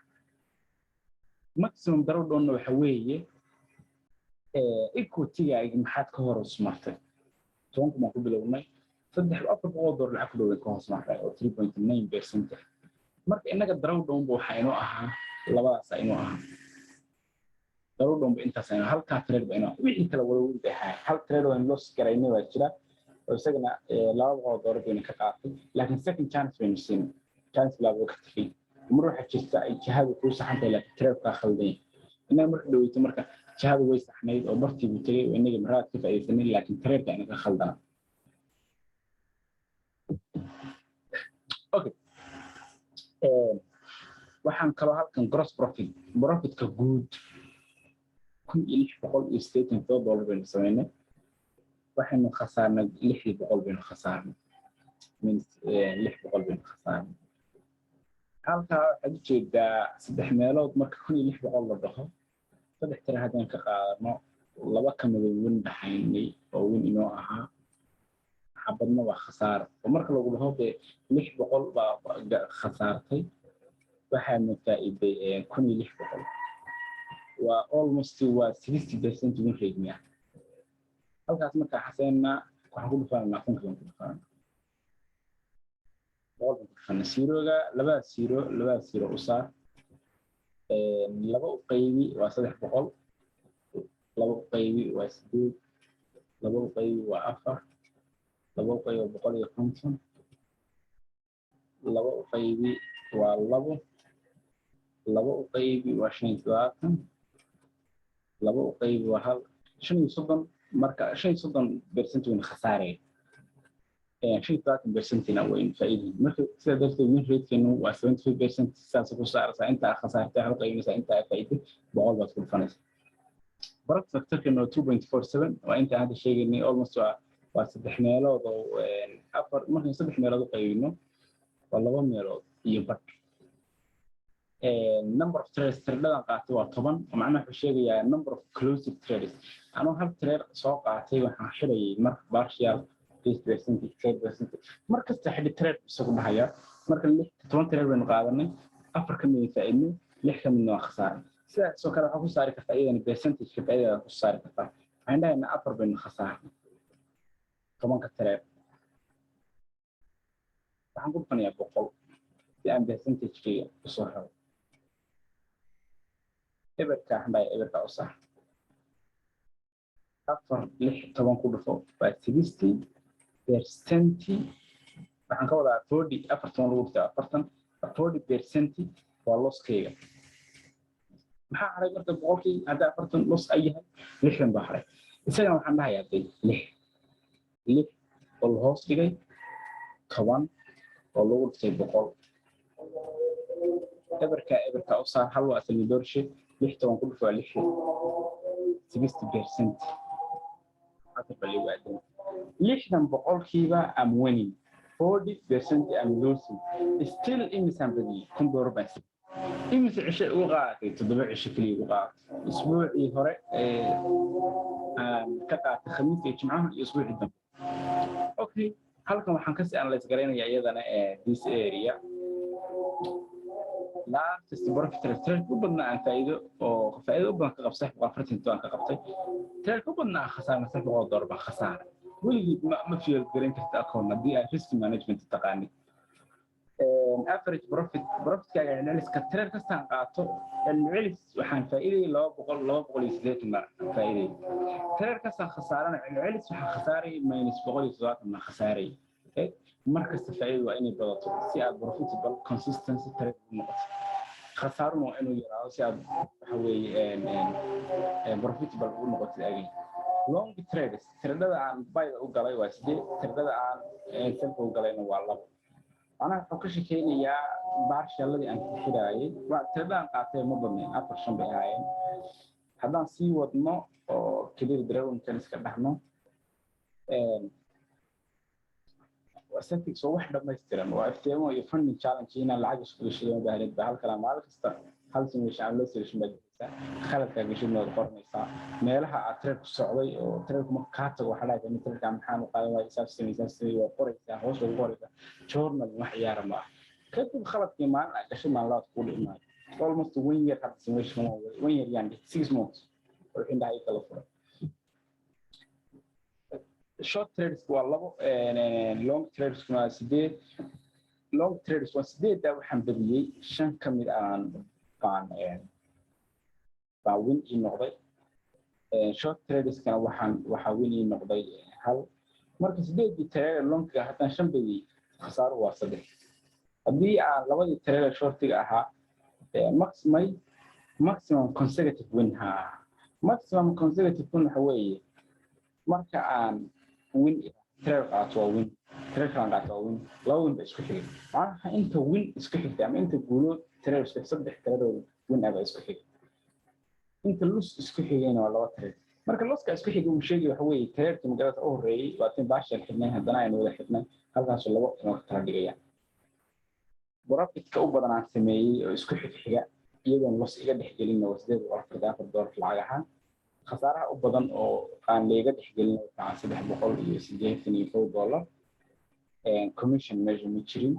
S1: Maximum drawdownna waxa weeye equity-gaagi maxaad ka hoos martay? 10,000 baan ku bilownay, $300-400 lacag ku dhoweyn ka hoos martay oo 3.9%. Marka innaga drawdown ba waxaa inoo ahaa labadaasa inoo ahaa drawdown ba intaas inoo, halkaa trade ba inoo, wixii kale wada weyn bay ahaa. Hal trade oo loss garaynay baa jira oo isagana $200 bayna ka qaatay, laakiin second chance baynu siinay, chance laabo ka tegay. Mar waxaa jirta ay jihadu kuu saxan tahay laakiin trade kaa khaldan yahay. Innaga marka dhaweyto, marka jihadu way saxnayd oo bartii buu tegay oo innaga maraad ka faa'iidaysanay, laakiin trade-ka ina ka khaldana. Okay, waxaan kaloo halkan gross profit, profitka guud, $1,687 baynu samaynay. Waxaynu khasaarnay 600 baynu khasaarnay, minus 600 baynu khasaarnay. Halkaa waxaad ujeedaa saddex meelood. Marka 1,600 la dhaho, saddex tira haddaan ka qaadano, laba ka mida win dhaxaynay oo win inoo ahaa, xabadna waa khasaaro. Oo marka lagu dhaho dee 600 baa khasaartay, waxaana faa'iiday 1,600, waa almost waa 60% win rate miya? Halkaas markaa xaseenna waxaan ku dhufananaa kunka baan ku dhufananaa, 100 baan ku dhufanaa zeroga, labada zero, labada zero u saar, laba u qaybi waa 300, laba u qaybi waa 8, laba u qaybi waa 4, laba u qaybi waa 150, laba u qaybi waa 2, laba u qaybi waa 75, laba u qaybi waa 1, 35. Marka 35% waynu khasaaraya, 75%na waynu faa'iidayn. Marka sidaa darteed win ratekeenu waa 75%. Sidaas ku saaraysaa inta aad khasaartay, waxaad u qaybinaysaa inta aad faa'iiday, 100 baad ku dhufanaysaa. Profit factorkeenu waa 2.47, waa inta hadda sheegaynay, almost waa saddex meelood oo afar. Markaynu saddex meelood u qaybino, waa laba meelood iyo badh. Number of trades, tradeadan qaatay waa 10. Macnaha wuxuu sheegayaa number of closed trades. Anuu hal trade soo qaatay, waxaan xidhayay mar partial, this percentage, trade percentage, mar kasta xidhi trade isagu dhahaya. Marka 6, 10 trade baynu qaadanay, afar ka mid faa'iidnay, lix ka midna waa khasaaray. Sidaasoo kale waxaa ku saari kartaa iyadana percentageka faa'iidada ku saari kartaa. Waxaan dhahaynaa afar baynu khasaarnay 10-ka trade, waxaan ku dhufanayaa 100 si aan percentagekeyga usoo helo. Eberka waxaan dhahay eberka u sax, afar lix toban ku dhufo waa 60%. Waxaan ka wadaa 40, afar toban lagu dhuftay 40, 40% waa losskeyga. Maxaa haray marka? Boqolkii haddii 40 loss ay yahay, 60 baa haray. Isagana waxaan dhahayaa de lix, lix oo la hoos dhigay 10 oo lagu dhuftay 100. Eberka eberka u saar, hal waa asal doorshe, lix toban ku dhufo waa 60, 60%. 60%'ba am winning, 40% am losing still. Imisaan badiyey? $1,000 baan. Imise cisho ugu qaadatay? 7 cisho keliya ugu qaadatay. Isbuucii hore aan ka qaatay Khamiiska iyo Jimcaha iyo isbuucii dambe. Okay, halkan waxaan kasii analyze garaynaya iyadana this area, largest profit trade, trade u badnaa aan faa'iido oo faa'iido u badan ka qabtay 147 ka qabtay. Trade u badnaa aan khasaarna $300 baan khasaaray. Weligii ma fail garan karta account haddii aad risk management taqaanid. Average profit, profitkaaga celceliska, trade kastaan qaato celcelis waxaan faa'iidayay 200, 280 baan faa'iidayay. Trade kastaan khasaarana celcelis waxaan khasaarayay minus 170 baan khasaarayay. Mar kasta faa'iido waa inay badato si aad profitable consistency trade u noqoto. Khasaaruna waa inuu yaraado si aad, waxa weeye, profitable ugu noqotid. Again, long trades, tradada aan buyda u galay waa 8, tradada aan sellka u galayna waa 2. Macnaha wuxuu ka shekeynayaa partialadii aan xiraayay. Tradada aan qaatay ma badnayn, afar shan bay ahaayeen. Haddaan sii wadno oo clear drawingkan iska dhahno, settings waa wax dhammaystiran, waa FTMO iyo funding challenge. Inaan lacag isku gashido ma baahnid ba. Halkan maalin kasta hal simulation ama loo simulation baad gelaysaa, khaladkaa gashidna waad qoranaysaa, meelaha aad trade ku socday oo trade marka kaa tago waxaa dhahaysaa, mid tradekaa maxaan u qaadan waayay, saas samey, saas samey, waad qoraysaa, hoos baad ku qoraysaa. Journal wax ciyaara ma ah. Kadib khaladkii maalin aad gashay, maalin labaad kuu dhici maayo. Almost one year hadda simulation waa one year, yaan dhihi 6 months oo indhaha ii kala furay. Short trades waa 2, long trades waa 8. Long trades waa sideedda, waxaan badiyey shan ka mid aan baa win ii noqday. Short tradeskana waxaa win ii noqday hal. Marka sideeddii trade longga haddaan shan badiyey, khasaaro waa 3. Haddii aan labadii trade shortiga ahaa, maximum consecutive win, ha, maximum consecutive win waxa weeye marka aan win trade qaato waa win, trade kalan qaato waa win, laba win ba isku xigay. Macnaha inta win isku xigtay ama inta guulood trade isku, saddex trade win ah baa isku xigay. Inta loss isku xigayna waa laba trade. Marka losska isku xigay uu sheegay waxa weeye tradeka magaalada u horreeyey waa tin partial xidhnay, haddana aynu wada xidhnay, halkaasoo labo inoo kala dhigaya. Profitka u badan aan sameeyey oo isku xigxiga iyadoon loss iga dhexgelinna waa $844 lacag ahaan. Khasaaraha u badan oo aan layga dhexgelin waxaa $381. Commission measure ma jirin,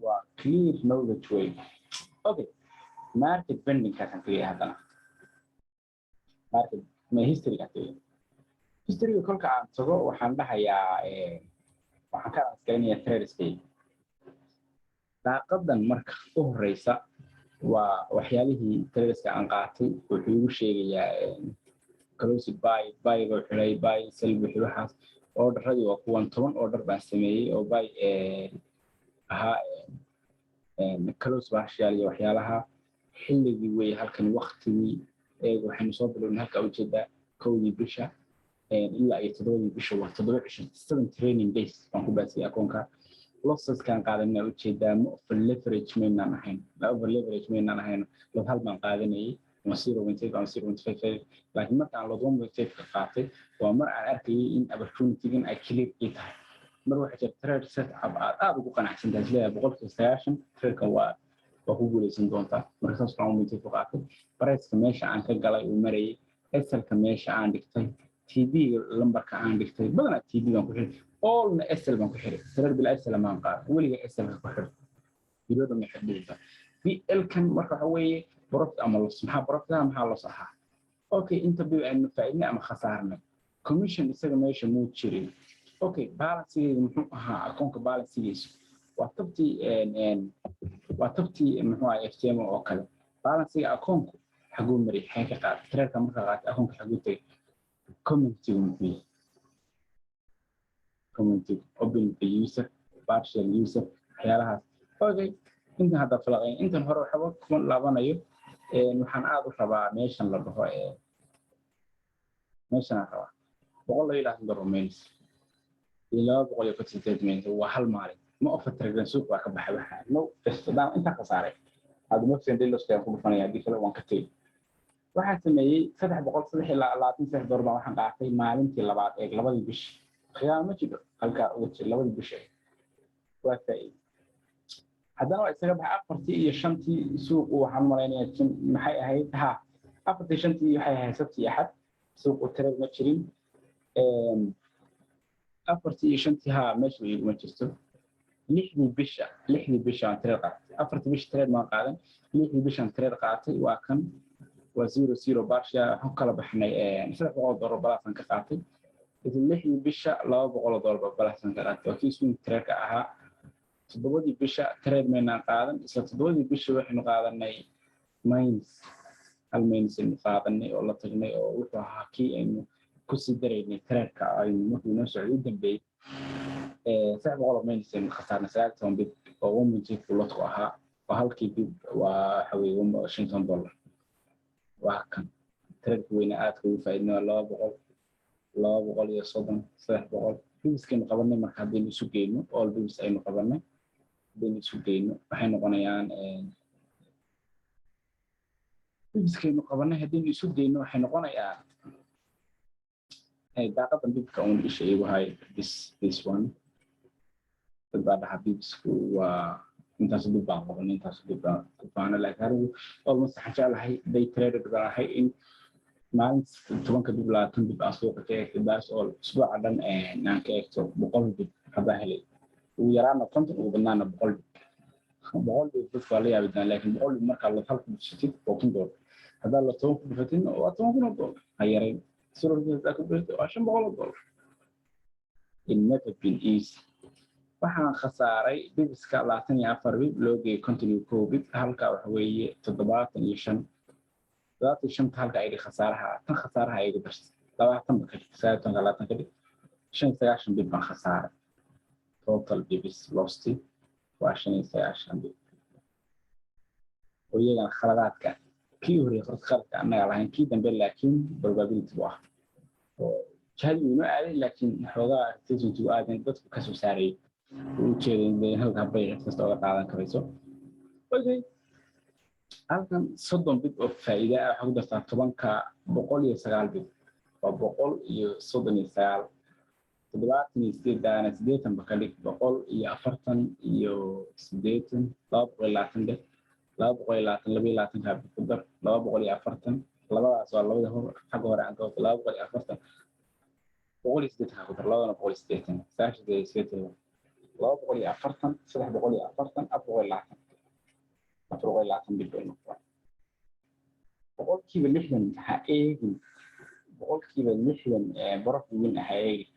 S1: waa clear knowledge way. Okay, market pendingkaasaan tegaya haddana, market ma historygaan tegaya. Historyga kolka aan tago, waxaan dhahayaa, waxaan ka asgaranayaa tradeskayga. Daaqadan marka u horeysa waa waxyaalihii tradeska aan qaatay. Wuxuu igu sheegayaa closed buy, buy buu xiray, buy, sell buu, waxaas. Orderadii waa kuwan, 10 order baan sameeyey oo buy ahaa, close partial iyo waxyaalaha. Xilligii wey halkan, waktigii waxaynu soo bilownay halka ujeedaa, 1dii bisha ilaa iyo 7dii bisha, waa 7 cisho, 7 training days baan ku baasiyay akoonka. Losseskan qaadanaa ujeedaa, ma over leverage maynaan ahayn, over leverage maynaan ahayn. Lot hal baan qaadanayay ama 0.8 ama 0.55, laakiin marka aan lot 1.5 ka qaatay waa mar aan arkayay in opportunity-gan ay clear ii tahay. Mar waxaa jira trade set up aad aad ugu qanacsan tahay, isleeyahay 90% tradekan waa ku guuleysan doontaa. Marka saas baan 1.5 ku qaatay. Priceka meesha aan ka galay uu marayay, SL-ka meesha aan dhigtay, TP lambarka aan dhigtay, badanaa TP baan ku xiray, allna SL baan ku xiray. Trade bila SL maan qaado weliga. SL-ka ku xiro bilooda ma xidhiidha PL kan. Marka waxa weeye profit ama loss, maxaa profit ah, maxaa loss ahaa? Okay, inta bi aynu faa'iidnay ama khasaarnay. Commission isaga meesha muu jirin. Okay, balancegeyga muxuu ahaa? Akoonka balancegiisu waa tabtii muxuu ahaa FTM oo kale. Balancega akoonku xaguu maray, xagee ka qaaday tradeka? Marka qaatay akoonka xaguu tegay? Commentigu muxuu yahay? Commentigu open the user, partial user, waxyaalahaas. Okay, intan hadda falaqayn, intan hore waxba kuma laabanayo. Waxaan aad u rabaa meeshan la dhaho, meeshan aan rabaa $122 minus iyo 258 minus, waa hal maalin. Ma overtrade, suuq baa ka baxay. Waxa no haddaan intaa khasaaray, hadda mafsan deloska ku dhufanaya, haddii kale waan ka tegey. Waxaan sameeyey $323 baan waxaan qaatay maalintii labaad ee labadii bishi. Khiyaamo ma jiro, halkaa uga jiro labadii bishi waa faa'iide. Haddana waa isaga baxay afartii iyo shantii suuqu. Waxaan malaynayaa maxay ahayd? Ha, afartii shantii waxay ahayd sabti iyo axad, suuqu trade ma jirin. Afartii iyo shantii, ha, meesha iguma jirto. 6dii bisha aan trade qaatay. Afartii bisha trade maan qaadan, 6dii bishaan trade qaatay. Waa kan, waa 00 partial. Waxaan ku kala baxnay $300 plusaan ka qaatay. 6dii bisha $200 plusaan ka qaatay, waa kii swing trade-ka ahaa. 7dii bisha trade maynaan qaadan. Isla 7dii bisha waxaynu qaadanay minus, hal minus aynu qaadanay oo la tagnay, oo wuxuu ahaa kii aynu kusii daraynay trade-ka aynu markuu inoo socday u dambeeyey. 300 oo minus aynu khasaarnay, 19 pip oo 1.5 lotku ahaa. Oo halkii pip waa waxa weeye $15. Waa kan tradeka weyne aadka ugu faa'iidnay, waa 200, 230, 300 pipskaynu qabanay. Marka haddaynu isu geyno all pips aynu qabanay, haddaynu isu geyno, waxay noqonayaan pipskaynu qabanay, haddaynu isu geyno, waxay noqonayaan daaqadan pipka uun isha igu hay. This one, dad baa dhaha pipsku waa intaas pip baan qabanay, intaas pip baan ku faano, laakiin anigu almost waxaan jeclahay, day trader baan ahay, in maalin 10-ka pip, 20 pip aan suuqa ka eegto. That's all. Usbuuca dhan aan ka eegto 100 pip haddaa helay, ugu yaraana 50, ugu badnaana 100 pip. 100 pip dadka waa la yaabi doonaa, laakiin 100 pip markaa hal ku dhufsatid waa $1000. Haddaa la 10 ku dhufatidna waa $10,000. Ha yarayn sururka ku dhufatid, waa $500. It never been easy. Waxaan khasaaray pipska 24 pip, loo geeyay 51 pip. Halka waxa weeye 75, 75-ta halka ayga khasaaraha, tan khasaaraha ayga darsa 20 ba ka dhig, 19-ka 20 ka dhig, 95 pip baan khasaaray. Total pips lost waa 95 pip, oo iyagana khaladaadka kii horreeyay khaladka annaga lahayn, kii dambe laakiin probability bu ah oo jihadii uu inoo aaday, laakiin xoogaa retracement uu aadan dadku kasoo saarayay uu ujeeday halkaa bay cid kasta oga qaadan karayso. Okay, halkan 30 pip oo faa'iida ah waxaa ku dartaa 10-ka, 109 pip, waa 139. 78-daana 80 ba ka dhig, 140 iyo 80, 220 dheh, 220, 22-kaa ku dar, 240. Labadaas waa labada hor xagga hore aan ka wato. 240, 180 ku dar, labadana 180, 89, 240, 340, 420, 420 pip bay noqdaan. 60% ha eegin, 60% profit win ha eegin.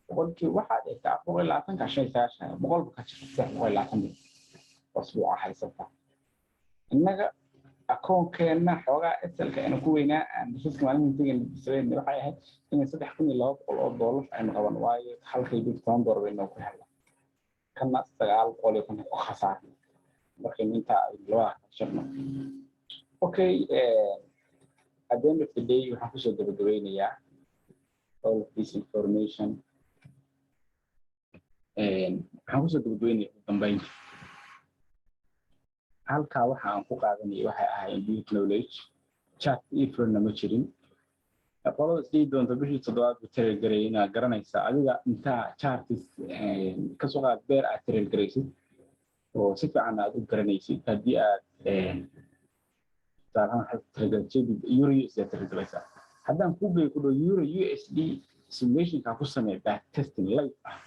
S1: Boqolkiiba waxaad eegtaa 420-ka, 95, 100-ba ka jira, 320 pip usbuuca haysataa. Innaga akoonkeenna xoogaa SL-ka aynu ku weynaa aan risk maalinta tegayna sameyn waxay ahayd inay $3,200 aynu qaban, waayo halkay pip $10 bay noo ku helna, kana 950 ku khasaarnay markaynu intaa aynu labada kala. Okay, at the end of the day waxaan kusoo gabagabeynayaa all of this information. Waxaan kusoo gabagabeynaya ugu dambeynta, halkaa waxa aan ku qaadanayay waxay ahaayeen deep knowledge. Chat ifrona ma jirin. Qolada isdhihi doonta bishii toddobaad buu trade gareeyay, inaad garanaysaa adiga intaa charts kasoo qaad pair aad trade garaysid oo si fiican aad u garanaysid. Haddii aad tusaalahaan waxaad trade euro USD aad trade garaysaa, haddaan kuu geeyo ku dhow euro USD simulationka ku samee, back testing live ah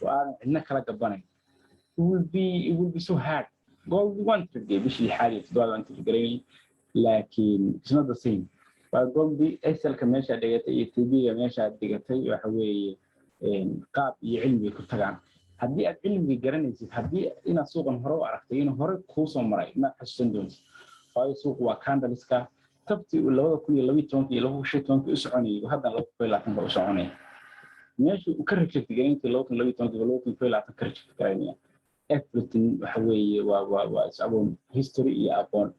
S1: oo aadan cidna kala gabanayn, it will be so hard. Gold waan trade bishii lixaad iyo toddobaad waan trade garaynay, laakiin it's not the same. Waa goldi SL-ka meeshaad dhigatay iyo TP-ga meeshaad dhigatay. Waxa weeye qaab iyo cilmi ku tagaan. Haddii aad cilmiga garanaysid, haddii inaad suuqan hore u aragtay, inuu hore kuu soo maray, ma xasuusan doontid, waayo suuqu waa candleska. Tabtii uu 2012-ka iyo 2015-ka u soconayay haddana 2020-ka u soconaya. Meeshii uu ka reject garayntii 2012-ka, 2021 ka reject garaynaya. Everything waxa weeye waa is aqoon, history iyo aqoon.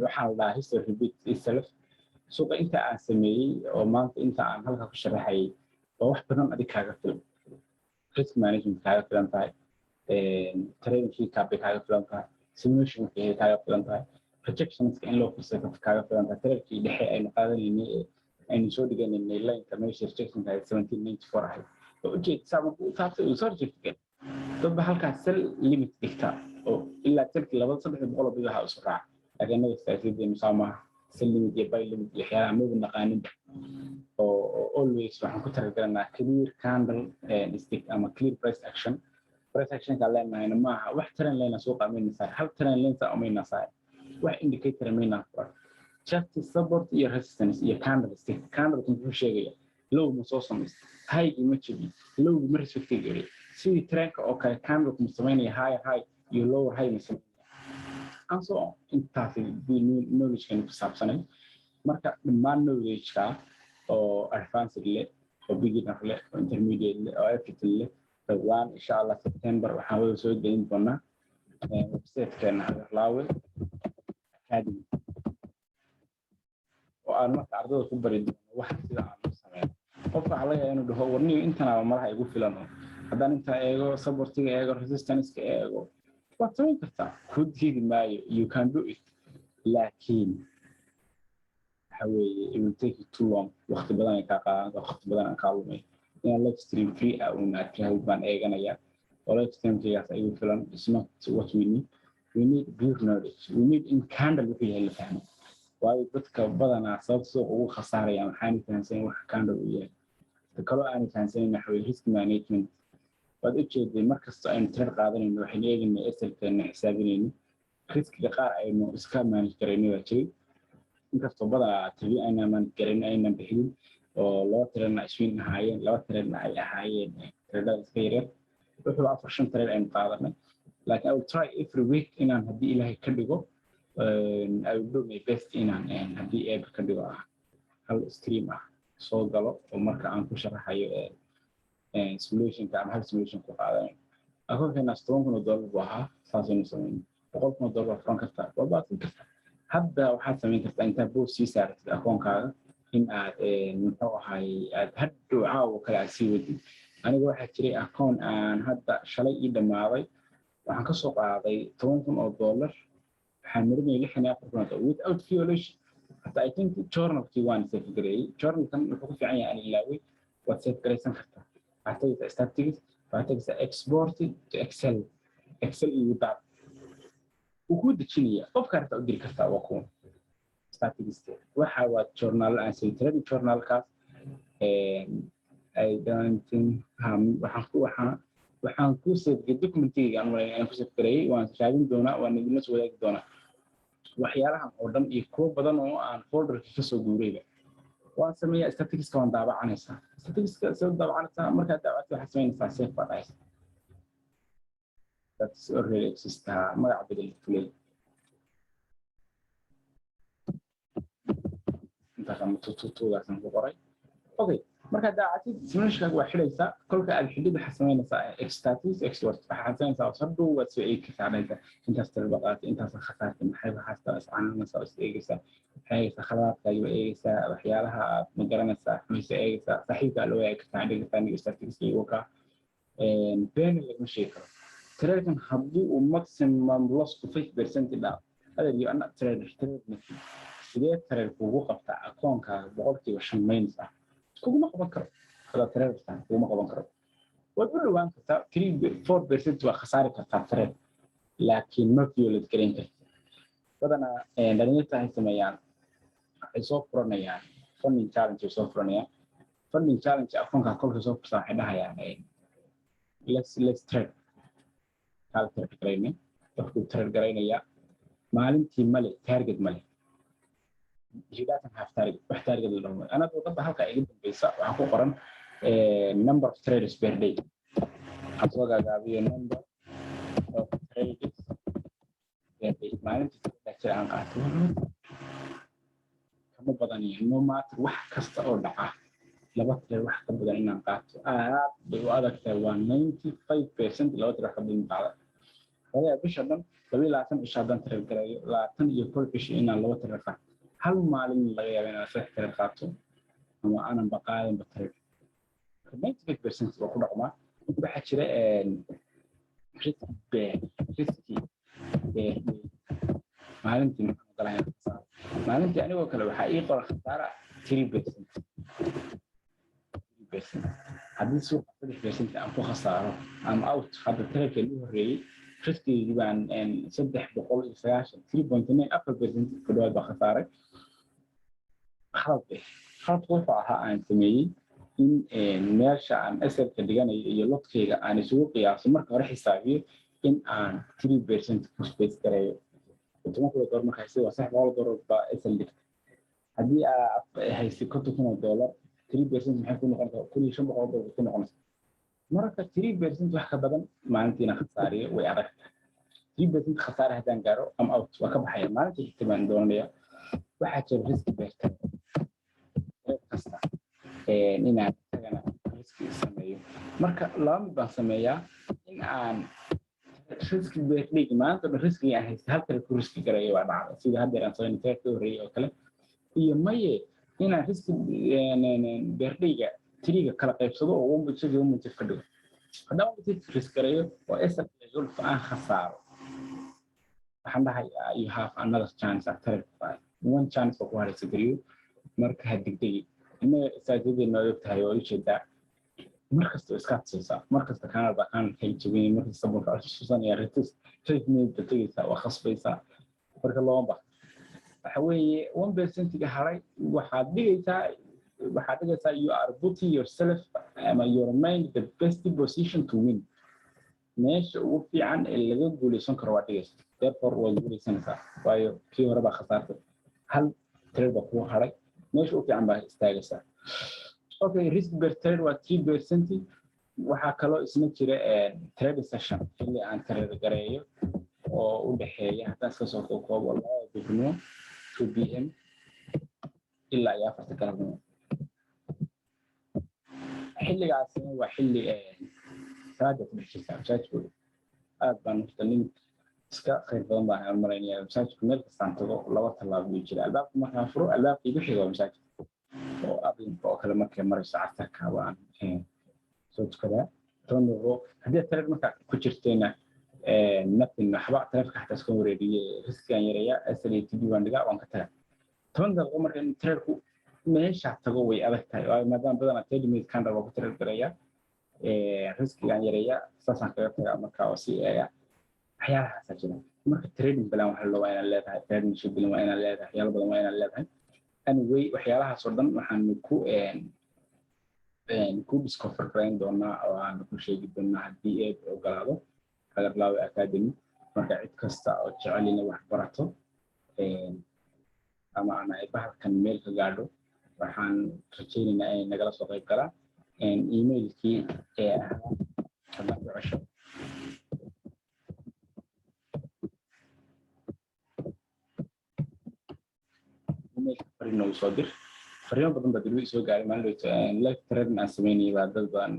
S1: Waxaa la dhahaa history repeat itself. Suuqa inta aan sameeyey oo maanta inta aan halka ku sharaxayay waa wax badan adig kaaga filan, risk management kaaga filan tahay, trading recap bay kaaga filan tahay, simulation kaaga filan tahay, rejectionska in loo fursay kaaga filan tahay. Tradekii dhexe aynu qaadanaynay ee aynu soo dhiganaynay lineka meesha rejectionka ahayd 1794 ahayd oo ujeed saa markuu u taabtay uu soo reject galay. Dad ba halkaas sell limit dhigta oo ilaa sellkii laba saddex boqol oo pip-aha isu raaca, laakiin annaga istaraatiijadeenu saa maaha. Sell limit iyo buy limit iyo waxyaalaha maba naqaaninba, oo always waxaan ku talagelanaa clear candle stick ama clear price action. Price actionka leenahayna maaha wax trend line suuqa mayna saar, hal trend line saa mayna saar, wax indicator mayna furan, just support iyo resistance iyo candle stick. Candleka muxuu sheegaya? Low ma soo samaysta, high ma jabi, lowgi ma respect gareey, sidii trendka oo kale candleka ma samaynaya higher high iyo lower high ma samaynaya, and so on. Intaasi knowledge-kani ku saabsanay. Marka dhammaan knowledge-ka oo advanced leh, oo beginner leh, oo intermediate leh, oo everything leh, dhowaan insha Allah September waxaan wada soo gelin doonaa. Websitekeena Hagarlaawe Academy oo aan marka ardada ku bari doono wax sida aan u sameyno. Qofka waxaa laga yaabaa inuu dhaho, "Warniyo, intanaaba malaha igu filan oo haddaan intaa eego, supportiga eego, resistanceka eego." Waad samayn kartaa, ku diidi maayo, you can do it, laakiin waxa weeye it will take you too long. Waqti badan ay kaa qaadan, waqti badan aan kaa lumay. Inaan live stream free ah uun aad tirahdid baan eeganayaa oo live streamkaygaas igu filan is not what we need. We need pure knowledge. We need in candle wuxuu yahay la fahmo, waayo dadka badanaa sababta suuqa ugu khasaarayaan waxaanay fahamsanayn waxa candle uu yahay. Ta kaloo aanay fahamsanayn waxa weye risk management. Waad ujeeday, markasta aynu trade qaadanayno waxaynu eegaynay SL-keena, xisaabinayno riskiga. Qaar aynu iska manage garaynay baa jiray, inkastoo badanaa tagi aynaan manage garayno, aynan bixinin, oo laba trade-na swing ahaayeen, laba trade-na ay ahaayeen trade-ada iska yaryar. Wuxuu afar shan trade aynu qaadanay, laakiin I will try every week inaan, haddii Ilaahay ka dhigo, I will do my best inaan, haddii Eebe ka dhigo, ah hal stream ah soo galo oo marka aan ku sharaxayo simulationka ama hal simulation ku qaadanayo. Akoonkeenaas $10,000 buu ahaa, saasaynu samaynay. $100,000 waa furan kartaa, waa baatin kartaa. Hadda waxaad samayn kartaa intaad boos sii saaratid akoonkaaga in aad, muxuu ahay, aad hadhow caawa kale aad sii wadid. Aniga waxaa jiray akoon aan hadda shalay ii dhammaaday. Waxaan kasoo qaaday $10,000, waxaan marinayay $64,000 without violation. Hata I think journalkii waan save gareeyey. Journalkan wuxuu ku fiican yahay aan ilaaway, waad save garaysan kartaa. Waxaad tagaysaa statistics, waxaad tagaysaa export to Excel. Excel igu daab, wuu kuu dejinaya. Qofka rabtaa u diri kartaa. Waa kuwan statistics. Waxa waa journal aan save trading journalkaas. I don't think waxaan ku save documentigayga aan malayn aan ku save gareeyey. Waan raadin doonaa, waan idinla soo wadaagi doonaa waxyaalahan oo dhan iyo kuwo badan oo aan folderka kasoo guurayba. Waan sameeyaa statisticska, waan daabacanaysaa. Statisticska soo daabacanaysaa, markaad daabacto waxaad samaynaysaa save baa dhahaysa. That's already exist. Magaca bedel fulay intaas ama tutuugaasaan ku qoray. Okay, markaad daacatid simulationkaaga waa xidhaysaa. Kolka aad xidhid waxaad samaynaysaa statistics export. Waxaad samaynaysaa hadhow waad soo eegi kartaa, dhahaysaa intaas tirada qaatay, intaas khasaartay, maxay waxaas iscananaysaa, is eegaysaa, waxay eegaysaa khalaadkaagi ba eegaysaa, waxyaalaha aad ma garanaysaa xumaysa eegaysaa, saaxiibkaa la wadaagi kartaa, dhigi kartaa niga statistics igu kaa been lagama sheegi karo. Tradekan haddii uu maximum loss to 5% dhaaf, adeer, you are not trader. Trade method sidee trade kugu qabtaa akoonkaaga 5% minus ah? Kuguma qaban karo. Hadaad trader tahay kuguma qaban karo. Waad u dhowaan kartaa, 3-4% waa khasaari kartaa trade, laakiin ma violate garayn kartid. Badanaa dhalinyarta waxay sameeyaan, waxay soo furanayaan funding challenge ay soo furanayaan. Funding challenge akoonkaa kolkay soo furtaan waxay dhahayaan, Let's trade." Kaala trade garayne, qofkuu trade garaynaya maalintii male target, male, he doesn't have target. Wax target la dhaho anaa wadada halka iga dambeysa waxaa ku qoran number of traders per day. Waxaan soo gaagaabiyo number of traders per day. Maalintii saddex jir aan qaato kama badaniyo, no matter wax kasta oo dhaca, laba trade wax ka badan inaan qaato aad bay u adag tahay. Waa 95% laba trade wax ka badan qaada. Laga yaaba bisha dhan 22 cisho haddaan trade garayo, 21 cisho inaan laba trade qaato. Hal maalin laga yaaba inaan saddex trade qaato ama aanan baqaadinba trade. 95% waa ku dhaqmaa. Waxaa jira risk per riski per day. Maalintii maxaan ogolahay khasaaro? Maalintii anigoo kale waxaa ii qoran khasaara 3%. 3% haddii suuqa 3% aan ku khasaaro, am out. Hadda tradeka u horreeyey riskigii baan 390, 3.9, 4% ku dhawaad baa khasaaray. Khalad eh, khaladku wuxuu ahaa aan sameeyey in meesha aan SL-ka dhiganayo iyo lotkayga aan isugu qiyaaso, marka hore xisaabiyo in aan 3% ku space gareeyo. $10,000 marka haysay waa $300 baa SL dhigtay. Haddii aad haysay $50,000, 3% maxay ku noqonaysaa? $1,500 ku noqonaysaa. Marka 3% wax ka badan maalintiina khasaariyo way adag tahay. 3% khasaare haddaan gaaro, am out, waa ka baxaya. Maalintii xigta baan doonaya. Waxaa jira risk per trade kasta inaan isagana riski sameeyo. Marka laba mid baan sameeyaa: in aan Risk per day, maanta dhan riskiga aan haysta hal trade ku riski garaya waa dhacda, sida haddeer aan soo trade ka horreeyay oo kale. Iyo maye, inaan risk per dayga tiriga kala qaybsado oo 1.6, 1.5 ka dhigo. Haddaan 1.5 risk garayo oo SL golf aan khasaaro, waxaan dhahayaa you have another chance at trade, one chance oo ku haraysa gariyo. Marka ha degdegi. Innaga istaraatiijadeena waa og tahay, waa ujeedaa, markasta iska tusaysaa, markasta candle baa candle kay jabinay, markasta sabulka xusuusanaya, retest 5 minute ba tegaysaa, waa khasbaysaa. Marka looma bax. Waxa weeye 1%-ga haray waxaad dhigaysaa you are putting yourself ama your mind the best position to win. Meesha ugu fiican ee laga guuleysan karo waa dhigaysa. Therefore waad guuleysanaysaa, waayo kii hore baa khasaartay, hal trade baa kuu haray, meesha ugu fiican baa istaagaysaa. Okay, risk per trade waa 3%. Waxaa kaloo isna jira trade session, xilli aan trade gareeyo oo u dhexeeya, haddaan iska soo koobo, 2 duhurnimo, 2 p.m., ilaa iyo 4ta galabnimo. Xilligaasina waa xilli salaada ku dhex jirta. Masaajidku aad baan horta nin iska khayr badan baan malaynaya. Masaajidku meel kastaan tago laba tallaabo buu jira. Albaabka markaan furo, albaabka igu xiga waa masaajidka oo aqinka oo kale. Markay marayso casarka waan soo tukadaa 10 daqiiqo. Haddii trade markaa ku jirtayna, nothing, waxba taleefka xataa iska wareeriye, riskigaan yareeya, SL TP baan dhigaa, waan ka tagaa. 10 daqiiqo marka in tradeku meesha tago way adag tahay, waayo maadaama badanaa 30 minute candle waa ku trade gareeya, riskigaan yareeya, saasaan kaga tagaa. Marka oo sii eega waxyaalahaasaa jira. Marka trading plan waxa la waa inaad leedahay, trading discipline waa inaad leedahay, waxyaalo badan waa inaad leedahay. Anyway, waxyaalahaas oo dhan waxaanu ku discover garayn doonaa oo aanu ku sheegi doonaa haddii Eebe ogolaado Hagarlaawe Academy. Marka cid kasta oo jecel inay wax barato ama aan ay bahalkan meel ka gaadho, waxaan rajaynaynaa inay nagala soo qayb galaan. Emailkii ee ahaa haddaan ku cesho, emailka fariin noogu soo dir. Fariimo badan baa dib soo gaaray. Maalin dhowto live trading aan sameynayay baa dad badan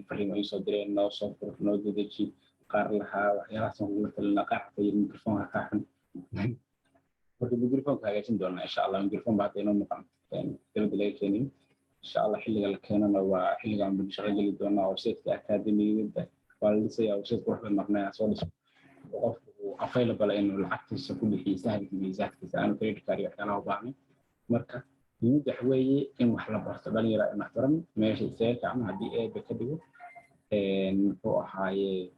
S1: fariimo ii soo direen: noo soo fur, noo dedeji, qaar lahaa waxyaalahaas kugula talina, qaar xataa yiri mikrofoonka kaa xun. Marka mikrofoonka hagaajin doonaa insha Allah. Mikrofon baa hadda inoo maqan, dibadda laga keenin. Insha Allah xilliga la keenana waa xilligaan ban shaqo geli doonaa. Websiteka academiyada waa la dhisayaa, website qurux badan marnaa soo dhiso, qofku uu available inuu lacagtiisa ku bixiyo sahalkiisa iyo zaadkiisa, aanu credit card iyo waxyaalaha u baahnayn. Marka muhiimadda waxa weeye in wax la barto, dhalinyaro in wax baran, meesha isaga kacno haddii Eebe ka dhigo. Muxuu ahaaye,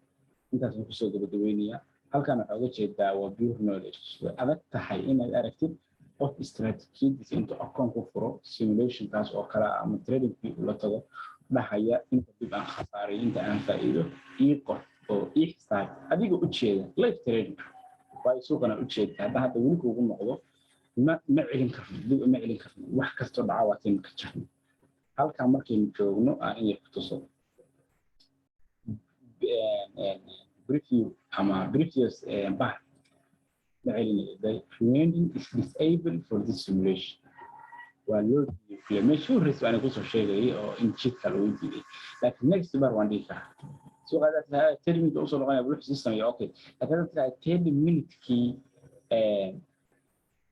S1: intaasaan kusoo gabagabeynayaa. Halkan waxaa uga jeedaa waa pure knowledge. Way adag tahay inaad aragtid qof istaraatiijiyadiisa intuu akoon ku furo simulationkaas oo kale ama tradingkii ula tago dhahaya inta dib aan khasaaray, inta aan faa'iido ii qor oo ii xisaab, adiga u jeeda live trading. Waayo suuqana u jeeda hadda hadda weli kuugu noqdo, ma celin karno, dib ma celin karno. Wax kastoo dhaca waa taynu ka jarno. Halkan markaynu joogno aan in yar ku tuso preview ama previous bar ma celinayo. The remaining is disabled for this simulation. Waa loo diiday meeshii u horreysay baan kusoo sheegayay oo in jidka lagu diiday, laakiin next bar waan dhihi karaa. Suuqa haddaad tiraahdaa 30 minute usoo noqonaya, wuxuu sii sameeya. Okay, laakiin haddaad tiraahdaa 30 minute-kii,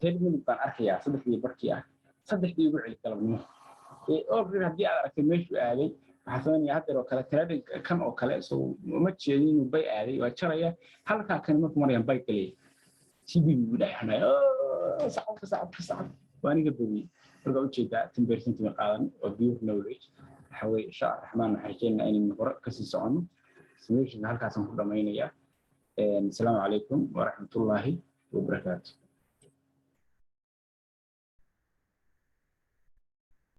S1: 30 minute baan arkayaa saddexdii barkii ah, saddexdii ugu celi galabnimo already. Haddii aad aragtay meeshuu aaday, waxaa sameynaya haddeer oo kale trading kan oo kale, so ma jeedin inuu bay aaday, waa jaraya halkaa. Kan markuu marayaan bay galaya, TP buu dhahay, sacabka, sacabka, sacab, waa aniga badiyey. Marka ujeedaa 10% ma qaadan, waa pure knowledge. Waxa weye insha Raxmaan waxaan rajeynaynaa inaynu hore kasii soconno. Simulationka halkaasaan ku dhamaynayaa. Asalaamu calaykum waraxmatullaahi wabarakaatu.